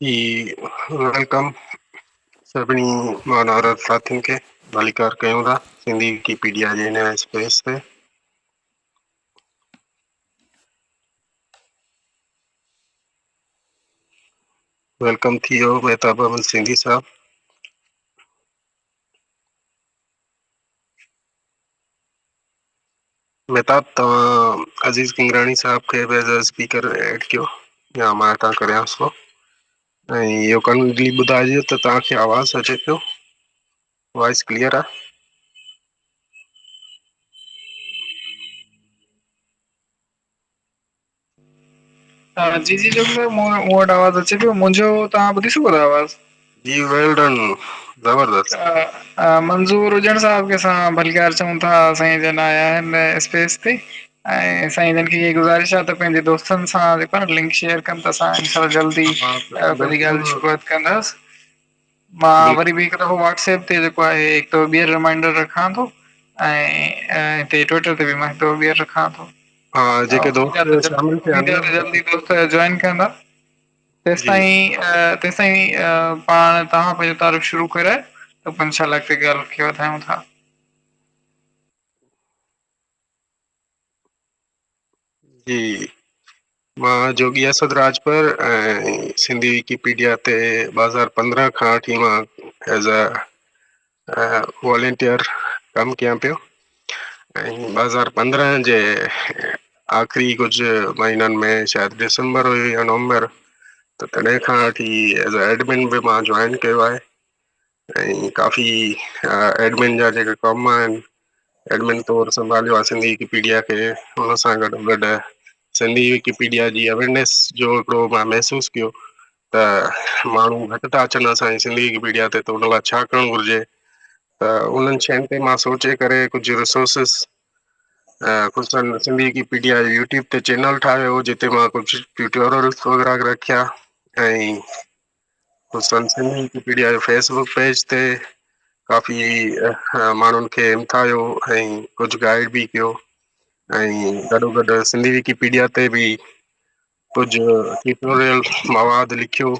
جي welcome سڀني مانوارن ساٿين کي ڀليڪار ڪيون ٿا سنڌي وڪيپيڊيا جي هن اسپيس تي. Welcome ٿي ويو مهتاب احمد سنڌي صاحب. مهتاب توهان عزيز ڪنگراڻي صاحب کي به ايز اي اسپيڪر ايڊ ڪيو يا مان هتان ڪريانس ٿو ۽ اهو ڪنڊلي ٻڌائجو ته توهان کي آواز اچي پيو وائس ڪليئر آهي. جي جي جوڳي صاحب مون وٽ آواز اچي پيو منهنجو توهان ٻڌي سگهو ٿا آواز؟ جي ويل ڊن زبردست. منظور اجڻ صاحب کي اسان ڀليڪار چئون ٿا سائين جن آيا آهن اسپيس تي ۽ سائين جن کي اها گذارش آهي ته پنهنجي دوستن سان جيڪو آهي نه لنڪ شيئر ڪن ته اسان انشاء الله جلدي پنهنجي ڳالهه جي شروعات ڪنداس مان وري به هڪ دفعو واٽس ايپ تي جيڪو آهي هڪ دفعو ٻيهر ريمائنڊر رکان ٿو ۽ هتي ٽوئٽر تي به مان هڪ دفعو ٻيهر رکان ٿو ها جيڪي دوست شامل ٿيا اميد آهي ته جلدي دوست جوائن ڪندا تيستائين تيستائين پاڻ توهان پنهنجو تعارف شروع ڪرايو ته پوء انشاء الله اڳتي ڳالهه کي وڌايون ٿا. جي مان جوڳي اسد راڄپر ۽ سنڌي وڪيپيڊيا تي 2015 کان وٺي مان ايز اي والنٽيئر ڪم ڪيان پيو ۽ 2015 جي آخري ڪجهه مهينن ۾ شايد ڊسمبر هيو يا نومبر ته تڏهن کان وٺي ايز اي ايڊمن به مان جوائن ڪيو آهي ۽ ڪافي ايڊمن جا جيڪا ڪم آهن ايڊمن طور سنڀاليو آهي سنڌي وڪيپيڊيا کي ان سان گڏو گڏ سنڌي وڪيپيڊيا جي اويئرنيس جو هڪڙو مان محسوس ڪيو ته ماڻهو گهٽ ٿا اچن اسان جي سنڌي وڪيپيڊيا تي ته ان لاء ڇا ڪرڻ گهرجي ته انهن شين تي مان سوچي ڪري ڪجهه ريسورسز خصوصن سنڌي وڪيپيڊيا يوٽيوب تي چينل ٺاهيو جتي مان ڪجهه ٽيوٽورلس وغيره رکيا ۽ خصوصن سنڌي وڪيپيڊيا جو فيس بڪ پيج تي ڪافي ماڻهن کي همٿايو ۽ ڪجهه گائيڊ به ڪيو ۽ گڏو گڏ سنڌي وڪيپيڊيا تي به ڪجهه ٽيوٽوريل مواد لکيو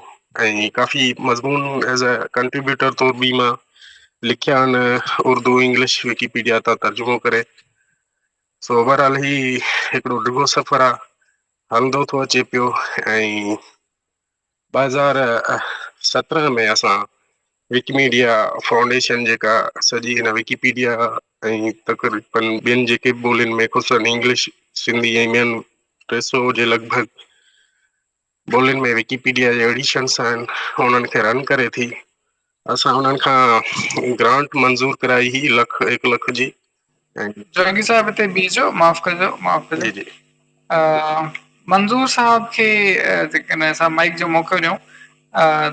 ۽ ڪافي مضمون ايز اي ڪنٽريبيوٽر طور به مان لکيا آهن اردو انگلش وڪيپيڊيا تان ترجمو ڪري سو بهرحال هي هڪڙو ڊگهو سفر آهي هلندو ٿو اچي پيو ۽ 2017 ۾ اسان وڪيميڊيا فائونڊيشن جيڪا سڄي هن وڪيپيڊيا ۽ تقريبن ٻين جيڪي به ٻولين ۾ خصوصن انگلش سنڌي ۽ ٻين 300 جي لڳ ڀڳ ٻولين ۾ وڪيپيڊيا جا ايڊيشنس آهن انهن کي رن ڪري ٿي اسان انهن کان گرانٽ منظور ڪرائي هئي لک هڪ لک جي جوڳي صاحب هتي بيهجو معاف ڪجو معاف ڪجو جي جي منظور صاحب کي جيڪڏهن اسان مائيڪ جو موقعو ڏيون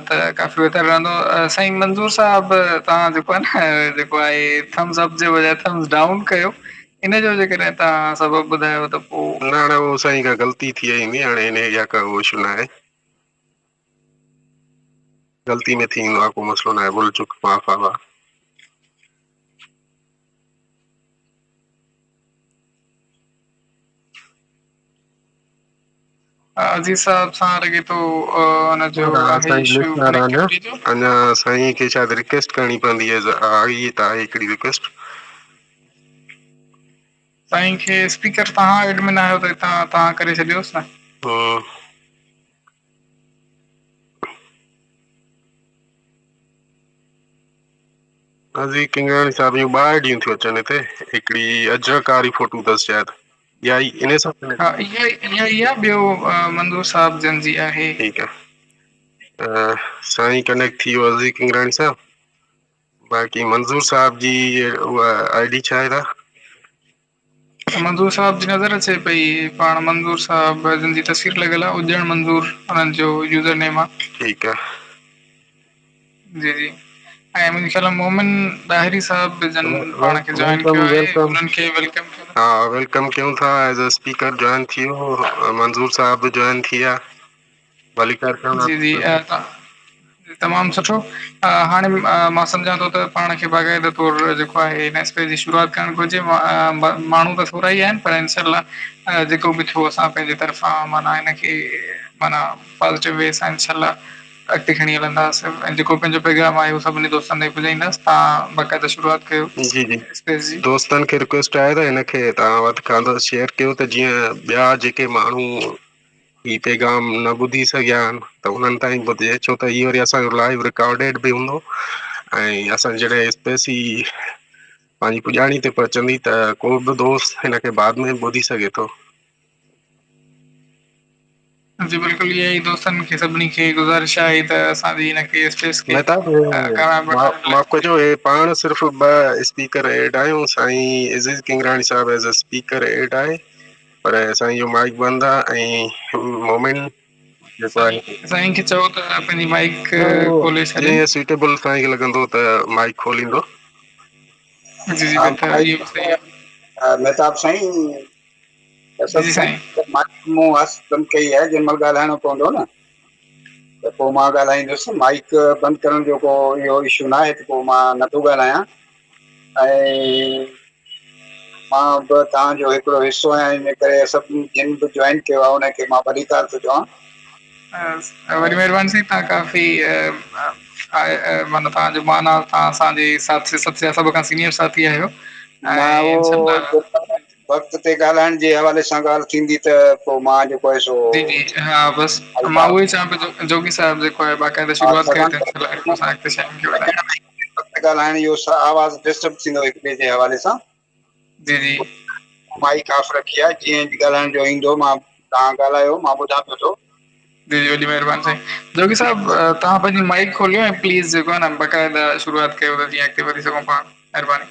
ته ڪافي بهتر رهندو سائين منظور صاحب توهان جيڪو آهي نه جيڪو آهي ٿمز اپ جي بجاء ٿمز ڊائون ڪيو ان جو جيڪڏهن توهان سبب ٻڌايو ته پوء نه هاڻي اهو سائين ڪا غلطي ٿي وئي هوندي هاڻي انهي جا ڪا اهو اشو ناهي غلطي ۾ ٿي ويندو آهي ڪو مسئلو ناهي ڀل چڪ معاف آهي. عزيز صاحب سان لڳي ٿو ان جو آهي اشو ڪنيڪٽيوٽي جو. اڃا سائين کي شايد رڪويسٽ ڪرڻي پوندي آئي ته آهي هڪڙي رڪويسٽ. سائين کي اسپيڪر توهان ايڊمن آهيو ته هتان توهان ڪري ڇڏيوس نه. عزيز ڪنگراڻي صاحب جون ٻه آئيڊيون ٿيون اچن هتي هڪڙي اجرڪ واري فوٽو اٿس شايد اها ئي انهي سان ها اها ئي اها ئي آهي ٻيو منظور صاحب جن جي آهي. ٺيڪ آهي سائين ڪنيڪٽ ٿي ويو عزيز ڪنگراڻي صاحب باقي منظور صاحب جي اها I D ڇا آهي دا؟ منظور صاحب جي نظر اچي پئي پاڻ منظور صاحب جن جي تصوير لڳل آهي اجڻ منظور انهن جو يوزر نيم آهي. ٺيڪ آهي. جي جي ۽ منهنجي خيال ۾ مومن ڏاهري صاحب به جن پاڻ کي جوائن welcome ڪيو آهي welcome انهن کي welcome ڪيو ها welcome ڪيون ٿا ايز اي اسپيڪر جوائن ٿي ويو منظور صاحب به جوائن ٿي ويا. ڀليڪار ڪيون جي جي تمام سٺو هاڻي مان سمجهان ٿو ته پاڻ کي باقاعده طور جيڪو آهي هن اسپيس جي شروعات ڪرڻ گهرجي ماڻهو ته ٿورا ئي آهن پر انشاء الله جيڪو به ٿيو اسان پنهنجي طرفان معنيٰ هن کي معنيٰ پازيٽو وي سان انشاء الله اڳتي کڻي هلنداسين ۽ جيڪو پنهنجو پيغام آهي اهو سڀني دوستن تائين پڄائينداسين. توهان باقاعده شروعات ڪيو جي جي اسپيس جي. دوستن کي رڪويسٽ آهي ته هن کي توهان وڌ کان وڌ شيئر ڪيو ته جيئن ٻيا جيڪي ماڻهو هي پيغام نه ٻڌي سگهيا آهن ته انهن تائين پڄي، ڇو ته هي وري اسان جو لائيو رڪارڊيڊ به هوندو ۽ اسان جڏهن اسپيس ئي پنهنجي پڄاڻي تي پهچندي ته ڪو به دوست هن کي بعد ۾ ٻڌي سگهي ٿو. جي بلڪل اها ئي دوستن کي سڀني کي گذارش آهي ته اسان جي هن کي اسپيس کي مهتاب ڪامياب بڻائڻ لاء معاف ڪجو هي پاڻ صرف ٻه اسپيڪر ايڊ آهيون، سائين عزيز ڪنگراڻي صاحب ايز اي اسپيڪر ايڊ آهي پر سائين جو مائيڪ بند آهي ۽ مومن جيڪو آهي سائين کي چئو ته پنهنجي مائيڪ کولي ڇڏين. جيئن سوٽيبل سائين کي لڳندو ته مائيڪ کوليندو. جي جي بهتر اهو به صحيح آهي. مهتاب سائين جي اسد جي سائين سائين. مائيڪ مون آس بند ڪئي آهي جنهن مهل ڳالهائڻو پوندو نه ته پوء مان ڳالهائيندس، مائيڪ بند ڪرڻ جو ڪو اهو اشو نه آهي ته پوء مان نٿو ڳالهايان ۽ مان به توهان جو هڪڙو حصو آهيان ان ڪري سڀ جن به جوائن ڪيو آهي ان کي مان ڀليڪار ٿو چوان. وڏي مهرباني سائين توهان ڪافي معنيٰ توهان جو مان آهي توهان اسان جي ساٿي سڀ کان سينيئر ساٿي آهيو نه ۽ اهو انشاء الله وقت تي ڳالهائڻ جي حوالي سان ڳالهه ٿيندي ته پوء مان جيڪو آهي سو جي جي ها بس مان اهو ئي چوان پيو جوڳي صاحب جيڪو آهي باقاعده شروعات ڪئي ته انشاء الله پوء اسان اڳتي شين کي وڌايون. ڳالهائڻ اهو آواز ڊسٽرب ٿيندو هڪ ٻئي جي حوالي سان. جي جي. مائيڪ آف رکي آهي جيئن ڳالهائڻ جو ايندو مان توهان ڳالهايو مان ٻڌان پيو ٿو. جي جي وڏي مهرباني سائين. جوڳي صاحب توهان پنهنجي مائيڪ کوليو ۽ پليز جيڪو آهي نه باقاعده شروعات ڪيو ته جيئن اڳتي وڌي سگهون پاڻ. مهرباني.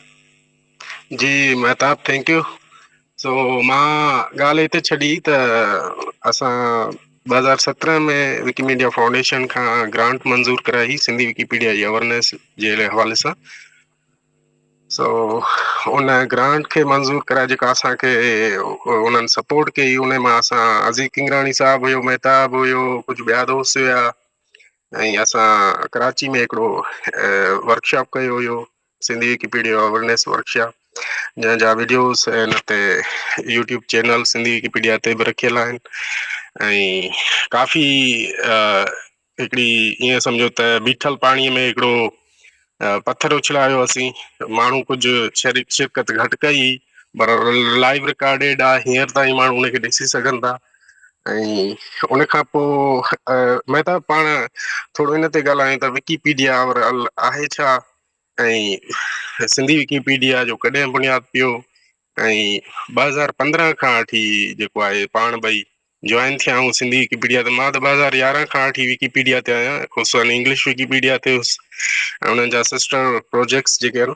جي مهتاب thank you. سو مان ڳالهه هتي ڇڏي ته اسان 2017 ۾ وڪيميڊيا فائونڊيشن کان گرانٽ منظور ڪرائي سنڌي وڪيپيڊيا جي اويرنيس جي حوالي سان. سو ان گرانٽ کي منظور ڪرائي جيڪا اسان کي انهن سپورٽ ڪئي ان مان اسان عزيز ڪنگراڻي صاحب هيو، مهتاب هيو، ڪجهه ٻيا دوست هيا ۽ اسان ڪراچي ۾ هڪڙو ورڪشاپ ڪيو هيو سنڌي وڪيپيڊيا اويرنيس ورڪشاپ، جنهن جا وڊيوز ان تي يوٽيوب چينل سنڌي وڪيپيڊيا تي به رکيل آهن ۽ ڪافي هڪڙي ائين سمجهو ته بيٺل پاڻيء ۾ هڪڙو پٿر اڇلايو اسين، ماڻهو ڪجهه شرڪت گهٽ ڪئي پر لائيو رڪارڊيڊ آهي، هينئر تائين ماڻهو ان کي ڏسي سگهن ٿا. ۽ ان کان پوء مهتاب پاڻ ٿورو ان تي ڳالهايون ته وڪيپيڊيا آهي ڇا ۽ سنڌي وڪيپيڊيا جو ڪڏهن بنياد پيو ۽ 2015 کان وٺي جيڪو آهي پاڻ ٻئي جوائن ٿيا آهيون سنڌي وڪيپيڊيا تي. مان ته 2011 کان وٺي وڪيپيڊيا تي آهيان، خصوصن انگلش وڪيپيڊيا تي هيس ۽ انهن جا سسٽر پروجيڪٽس جيڪي آهن.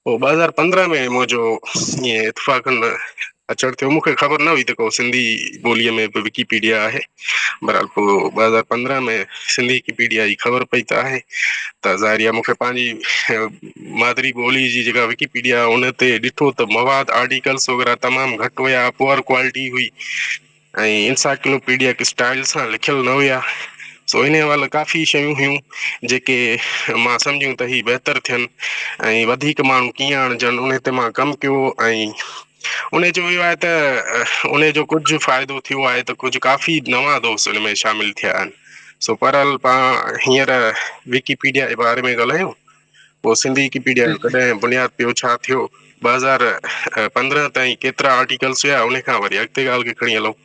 پوء 2015 ۾ منهنجو ائين اتفاقن اچڻ ٿيو، مون کي خبر نه هئي ته ڪو سنڌي ٻوليء ۾ به وڪيپيڊيا آهي. بهرحال پوء 2015 ۾ سنڌي وڪيپيڊيا جي خبر پئي ته آهي، ته ظاهري آهي مون کي پنهنجي مادري ٻولي جي جيڪا وڪيپيڊيا ان تي ڏٺو ته مواد آرٽيڪلس وغيره تمام گهٽ هيا، پوئر ڪوالٽي هئي ۽ انسائيڪلوپيڊيڪ اسٽائل سان لکيل نه هيا. سو ان حوالي ڪافي شيون هيون جيڪي مان سمجهيون ته هي بهتر ٿين ۽ وڌيڪ ماڻهو ڪيئن آڻجن ان تي مان ڪم ڪيو ۽ ان جو اهو آهي ته ان جو ڪجهه فائدو ٿيو آهي ته ڪجهه ڪافي نوان دوست ان ۾ شامل ٿيا آهن. سو بهرحال پاڻ هينئر وڪيپيڊيا جي باري ۾ ڳالهايون، پوء سنڌي وڪيپيڊيا جو ڪڏهن بنياد پيو، ڇا ٿيو، 2015 تائين ڪيترا آرٽيڪلس هيا، ان کان وري اڳتي ڳالهه کي کڻي هلون.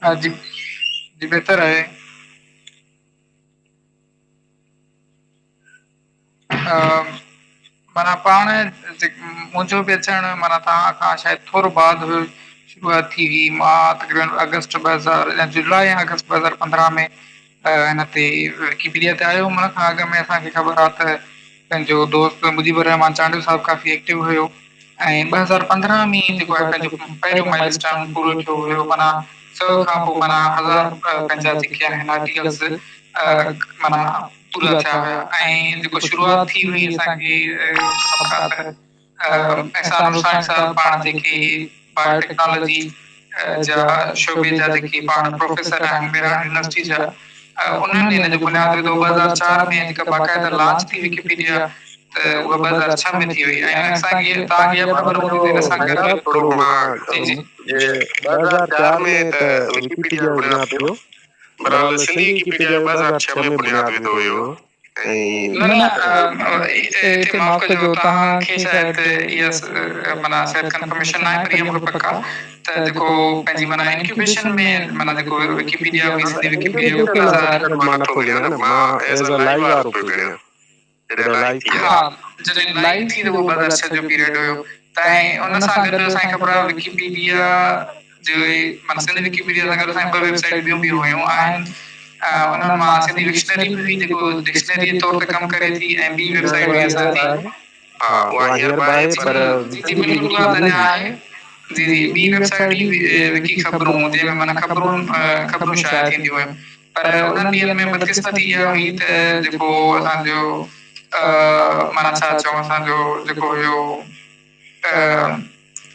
ها جي جي بهتر آهي. معنيٰ پاڻ منهنجو به اچڻ معنيٰ توهان کان شايد ٿورو بعد هيو شروعات ٿي هئي. مان تقريبن آگسٽ 2000 يا جولاء يا آگسٽ 2015 ۾ هن تي وڪيپيڊيا تي آيو هوم. ان کان اڳ ۾ اسان کي خبر آهي ته پنهنجو دوست مجيب الرحمان چانڊيو صاحب ڪافي ايڪٽو هيو ۽ 2015 ۾ جيڪو آهي پنهنجو پهريون مائل اسٽون پورو ٿيو هيو. معنيٰ 100 کان پوء معنيٰ 1000 پنهنجا جيڪي آهن آرٽيڪلس معنيٰ پورا ٿيا هيا ۽ جيڪو شروعات ٿي هئي اسان کي خبر آهي ته احسان عرساڻي صاحب پاڻ جيڪي بايو ٽيڪنالاجي جا شعبي جا جيڪي پاڻ پروفيسر آهن مهراڻ يونيورسٽي جا، انهن ان جو بنياد وڌو. 2004 ۾ جيڪا باقاعده لانچ ٿي وڪيپيڊيا ته اها 2006 ۾ ٿي وئي ۽ اسان کي توهان کي اها به خبر هوندي ته ان سان گڏ ٿورو مان جي جي 2004 ۾ ته وڪيپيڊيا جو بنياد پيو. بهرحال سنڌي وڪيپيڊيا جو 2006 ۾ بنياد وڌو ويو ۽ نه نه هتي معاف ڪجو توهان کي شايد اها معنيٰ شايد ڪنفرميشن ناهي پر اها مونکي پڪ آ ته جيڪو پنهنجي معنيٰ انڪيوبيشن ۾ معنيٰ جيڪو وڪيپيڊيا هئي سنڌي وڪيپيڊيا اهو 2000 مان نٿو ڳڻيان نه مان ايز ا لائيو وارو پيو ڳڻيان جڏهن لائيو ٿي ها جڏهن لائيو ٿي ته اهو 2006 جو پيريڊ هيو ته ۽ ان سان گڏ اسان کي خبر آهي وڪيپيڊيا جي معنيٰ سنڌ وڪيپيڊيا سان گڏ اسان جي ٻه ويب سائيٽ ٻيون به هيون آهن انهن مان سنڌي وڪشنري به هئي جيڪو ڊڪشنري طور تي ڪم ڪري ٿي ۽ ٻي ويب سائيٽ هئي اسان جي ها اها هينئر به آهي پر جي جي بلڪل اها ته اڃا آهي جي جي ٻي ويب سائيٽ هئي وڪي خبرون جنهن ۾ معنيٰ خبرون خبرون شايع ٿينديون هيون پر انهن ڏينهن ۾ بدقسمتي اها هئي ته جيڪو اسان جو معنيٰ ڇا چئون اسان جو جيڪو هيو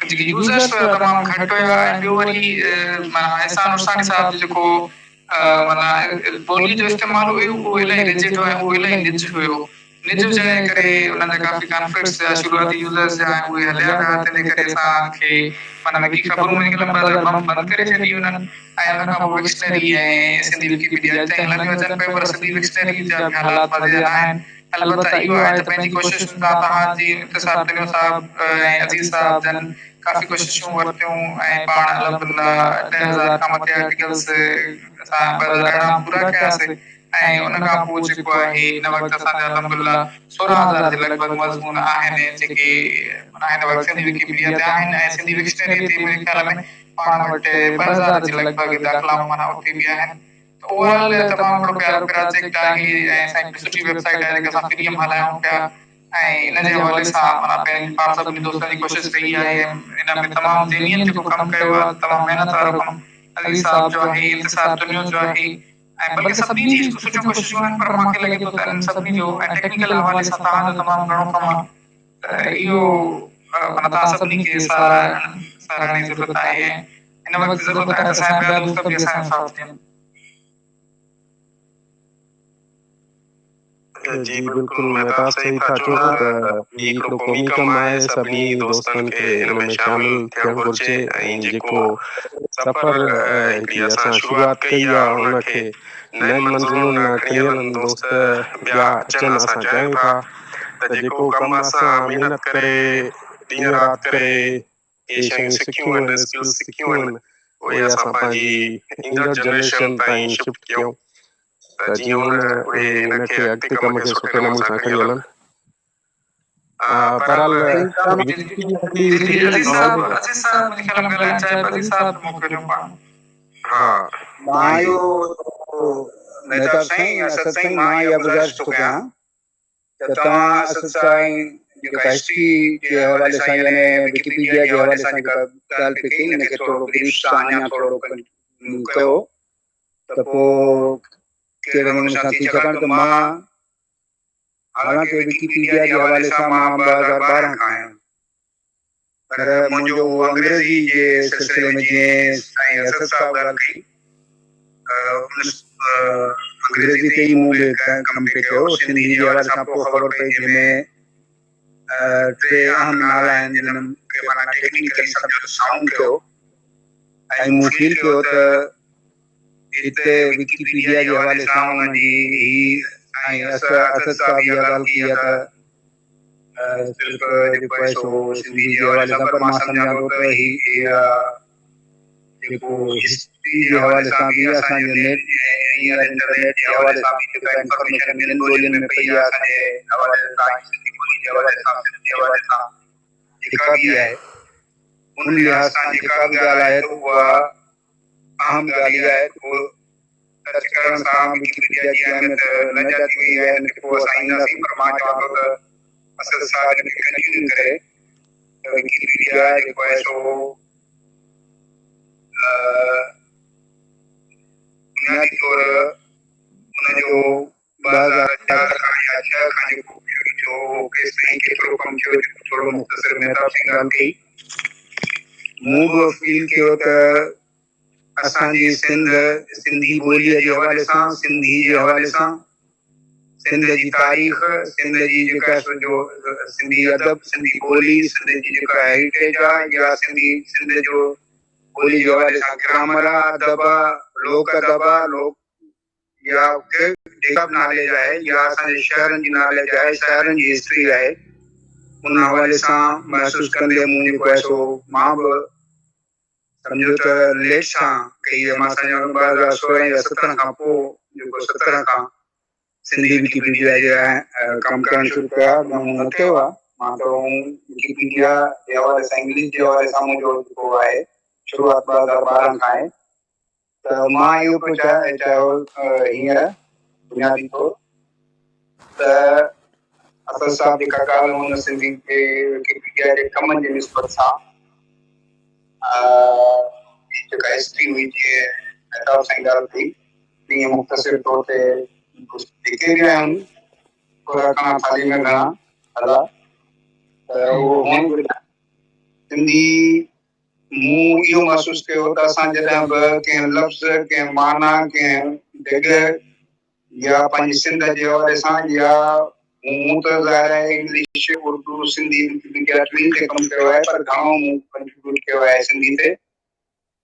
جيڪي يوزرس هيا تمام گهٽ هيا ۽ ٻيو وري معنيٰ احسان عرساڻي صاحب جو جيڪو معنيٰ ٻولي جو استعمال هيو اهو الاهي رجڊ هيو ۽ اهو الاهي نج هيو نج هجڻ جي ڪري انهن جا ڪافي ڪانفلڪٽس ٿيا شروعاتي يوزرس جا ۽ اهي هليا ويا تنهن جي ڪري اسان کي معنيٰ وڪي خبرون منهنجي خيال ۾ 2002 ۾ بند ڪري ڇڏي انهن ۽ ان کان پوء وڪشنري ۽ سنڌي وڪيپيڊيا اڄ تائين هلنديون اچن پيون پر سنڌي وڪشنري جا به حالات واضح نه آهن البته اهو آهي ته پنهنجي ڪوششن سان توهان جي انتصار تنيو صاحب ۽ عزيز صاحب جن ڪافي ڪوششون ورتيون ۽ پاڻ الحمدلله 10,000 کان مٿي آرٽيڪلس اسان 2018 ۾ پورا ڪياسي ۽ ان کان پوء جيڪو آهي هن وقت اسان جا الحمدلله 16,000 جي لڳ ڀڳ مضمون آهن جيڪي معنيٰ هن وقت سنڌي وڪيپيڊيا تي آهن ۽ سنڌي وڪشنري تي منهنجي خيال ۾ پاڻ وٽ 2,000 جي لڳ ڀڳ داخلائون معنيٰ اتي به آهن ته اوور آل تمام هڪڙو پيارو پراجيڪٽ آهي ۽ اسان جي هڪڙي سٺي ويب سائيٽ آهي جيڪا اسان فري ۾ هلايون پيا ۽ ان جي حوالي سان معنيٰ پنهنجي پاڻ سڀني دوستن جي ڪوشش رهي آهي ۽ ان ۾ تمام جينين جيڪو ڪم ڪيو آهي تمام محنت وارو ڪم عزيز صاحب جو آهي انتصار تنيو جو آهي ۽ بلڪه سڀني جي سٺيون ڪوششون آهن پر مان کي لڳي ٿو ته انهن سڀني جو ۽ ٽيڪنيڪل حوالي سان توهان جو تمام گهڻو ڪم آهي ته اهو معنيٰ توهان سڀني کي ساراهڻ ساراهڻ جي ضرورت آهي ۽ هن وقت ضرورت آهي ته اسان جا ٻيا دوست به اسان جو ساٿ ڏين. جي بلڪل مهتاب صحيح ٿا چئو ته هي هڪڙو قومي ڪم آهي سڀني دوستن کي ان ۾ شامل ٿيڻ گهرجي ۽ جيڪو سفر هڪڙي اسان شروعات ڪئي آهي ان کي نين منزلن ڏانهن کڻي هلن دوست ٻيا اچن اسان چاهيون ٿا ته جيڪو ڪم اسان محنت ڪري ڏينهن رات ڪري اهي شيون سکيون آهن اسڪلز سکيون آهن اهي اسان پنهنجي ايندڙ جنريشن تائين شفٽ ڪيون ته جيئن ان اهي ان کي اڳتي ڪم کي سٺي نموني سان کڻي هلن بهرحال عزيز صاحب عزيز صاحب منهنجي خيال ۾ ڳالهائڻ چاهي پيو عزيز صاحب کي موقعو ڏيون پاڻ. ها. مان اهو مهتاب سائين اسد سائين مان اها گذارش ٿو ڪيان ته توهان اسد سائين جيڪا هسٽري جي حوالي سان يعني وڪيپيڊيا جي حوالي سان جيڪا ڳالهه پئي ڪئي ان کي ٿورو بريف سان اڃا ٿورو ڪيو ته پوء ڪهڙي نموني سان ٿي ڇاڪاڻ ته مان حالانڪه وڪيپيڊيا جي حوالي سان مان 2012 کان آهيان پر منهنجو اهو انگريزي جي سلسلي ۾ جيئن سائين اسد صاحب ڳالهه ڪئي انگريزي تي ئي مون به ڪم پئي ڪيو سنڌي جي حوالي سان پوء خبر پئي جنهن ۾ ٽي اهم نالا آهن جن کي معنيٰ ٽيڪنيڪلي سمجهو ته سائونڊ ڪيو ۽ مون فيل ڪيو ته هتي وڪيپيڊيا جي حوالي سان ان جي هي سائين اسد صاحب اها ڳالهه ڪئي آهي ته صرف جيڪو آهي سو سنڌي جي حوالي سان پر مان سمجهان ٿو ته هي اها جيڪو هسٽري جي حوالي سان به اسان جو نيٽ هينئر انٽرنيٽ جي حوالي سان به جيڪا انفارميشن ٻين ٻولين ۾ پئي آهي اسان جي حوالي سان سنڌي ٻولي جي حوالي سان سنڌ جي حوالي سان جيڪا به آهي ان لحاظ سان جيڪا به ڳالهه آهي ته اها اهم ڳالهه اها آهي ته پوء سرچ ڪرڻ سان وڪيپيڊيا جي اهميت نه ڄاتي وئي آهي ان کي پوء اسان اينداسين پر مان چوان ٿو ته اسد صاحب ان کي ڪنٽينيو ڪري ته وڪيپيڊيا جيڪو آهي سو بنيادي طور ان جو 2004 کان يا ڇهه کان جيڪو شروع ٿيو هو ڪيستائين ڪيترو ڪم ٿيو جيڪو ٿورو مختصر مهتاب سائين ڳالهه ڪئي مون به فيل ڪيو ته اسان جي سنڌ سنڌي ٻوليء جي حوالي سان سنڌي جي حوالي سان سنڌ جي تاريخ سنڌ جي جيڪا جو سنڌي ادب سنڌي ٻولي سنڌ جي جيڪا هيريٽيج آ يا سنڌي سنڌ جو ٻولي جي حوالي سان گرامر آ ادب آ لوڪ ادب آ لوڪ. يا جيڪا به ناليج آهي يا اسان جي شهرن جي ناليج آهي، شهرن جي هسٽري آهي، ان حوالي سان محسوس ڪندي مون جيڪو آهي سو مان به سمجهو ته ليٽ سان ڪئي آهي. مان سمجهان ٿو 2016 يا 17 کان پوء جيڪو 17 کان سنڌي وڪيپيڊيا جي ڪم ڪرڻ شروع ڪيو آهي، مون نه ڪيو آهي. مان ته وڪيپيڊيا جي حوالي سان انگلش جي حوالي سان منهنجو جيڪو آهي شروعات 2012 کان آهي. ته مان اهو پيو چاهيو هينئر بنيادي طور ته اسد صاحب جيڪا ڳالهه هن سنڌي جي وڪيپيڊيا جي ڪم جي نسبت سان جيڪا هسٽري هئي جيئن مهتاب سائين ڳالهه ڪئي تيئن مختصر طور تي جيڪي به آهن ٿورا گهڻا ٿالهي ۾ گهڻا هلا ته اهو هئڻ گهرجي. سنڌي مون اهو محسوس ڪيو ته اسان جڏهن به ڪنهن لفظ، ڪنهن معنيٰ، ڪنهن جڳهه يا پنهنجي سنڌ جي حوالي سان يا مون ته ظاهر آهي انگلش، اردو، سنڌي وڪيپيڊيا ٽنهي تي ڪم ڪيو آهي پر گهڻو مون ڪنٽريبيوٽ ڪيو آهي سنڌي تي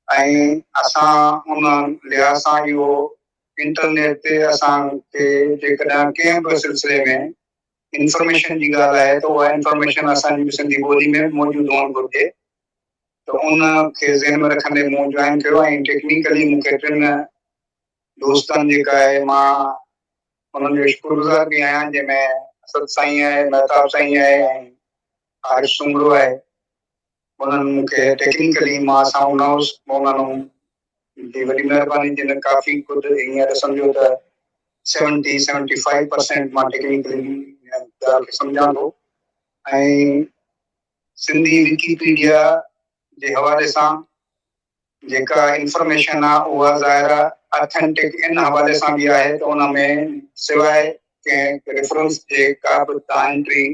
۽ اسان ان لحاظ سان اهو انٽرنيٽ تي اسان کي جيڪڏهن ڪنهن به سلسلي ۾ انفارميشن جي ڳالهه آهي ته اها انفارميشن اسان جي به سنڌي ٻولي ۾ به موجود هئڻ گهرجي ته ان کي ذهن ۾ رکندي مون جوائن ڪيو ۽ ٽيڪنيڪلي مون کي ٽن دوستن جيڪا آهي مان انهن جو شڪر گذار به آهيان جنهن ۾ اسد سائين آهي، مهتاب سائين آهي ۽ عارف سومرو آهي. انهن مون کي ٽيڪنيڪلي مان سامهون نه هوس انهن جي وڏي مهرباني جن ڪافي ڪجهه هينئر سمجهو ته سيونٽي سيونٽي فائيو پرسينٽ مان ٽيڪنيڪلي ڳالهه کي سمجهان ٿو ۽ سنڌي وڪيپيڊيا جي حوالي سان جيڪا انفارميشن آ اها ظاهر آ اٿينٽڪ ان حوالي سان به آهي ته ان ۾ سواء ڪنهن ريفرنس جي ڪا به تان انٽري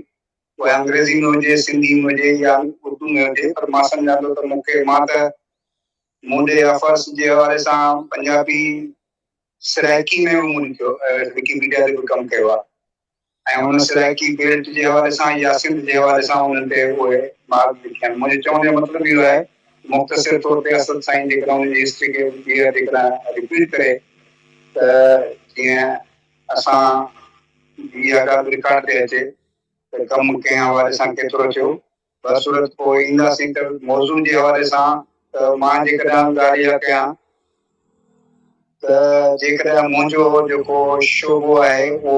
اها انگريزي ۾ هجي سنڌي ۾ هجي يا اردو ۾ هجي پر مان سمجهان ٿو ته مون کي مان ته منهنجي آفرس جي حوالي سان پنجابي سرائيڪي ۾ به مون لکيو وڪيپيڊيا تي به ڪم ڪيو آهي ۽ ان سرائيڪي بيلٽ جي حوالي سان يا سنڌ جي حوالي سان انهن تي اهي مارڪ لکيا آهن. منهنجي چوڻ جو مطلب اهو آهي ته مختصر طور تي اسد سائين جيڪڏهن ان جي هسٽري کي ٻيهر جيڪڏهن رپيٽ ڪري ته جيئن اسان جي اها ڳالهه به رڪارڊ تي اچي ته ڪم ڪنهن حوالي سان ڪيترو ٿيو. بهرصورت پوء اينداسين ته موضوع جي حوالي سان ته مان جيڪڏهن ڳالهه اها ڪيان ته جيڪڏهن منهنجو جيڪو شعبو آهي اهو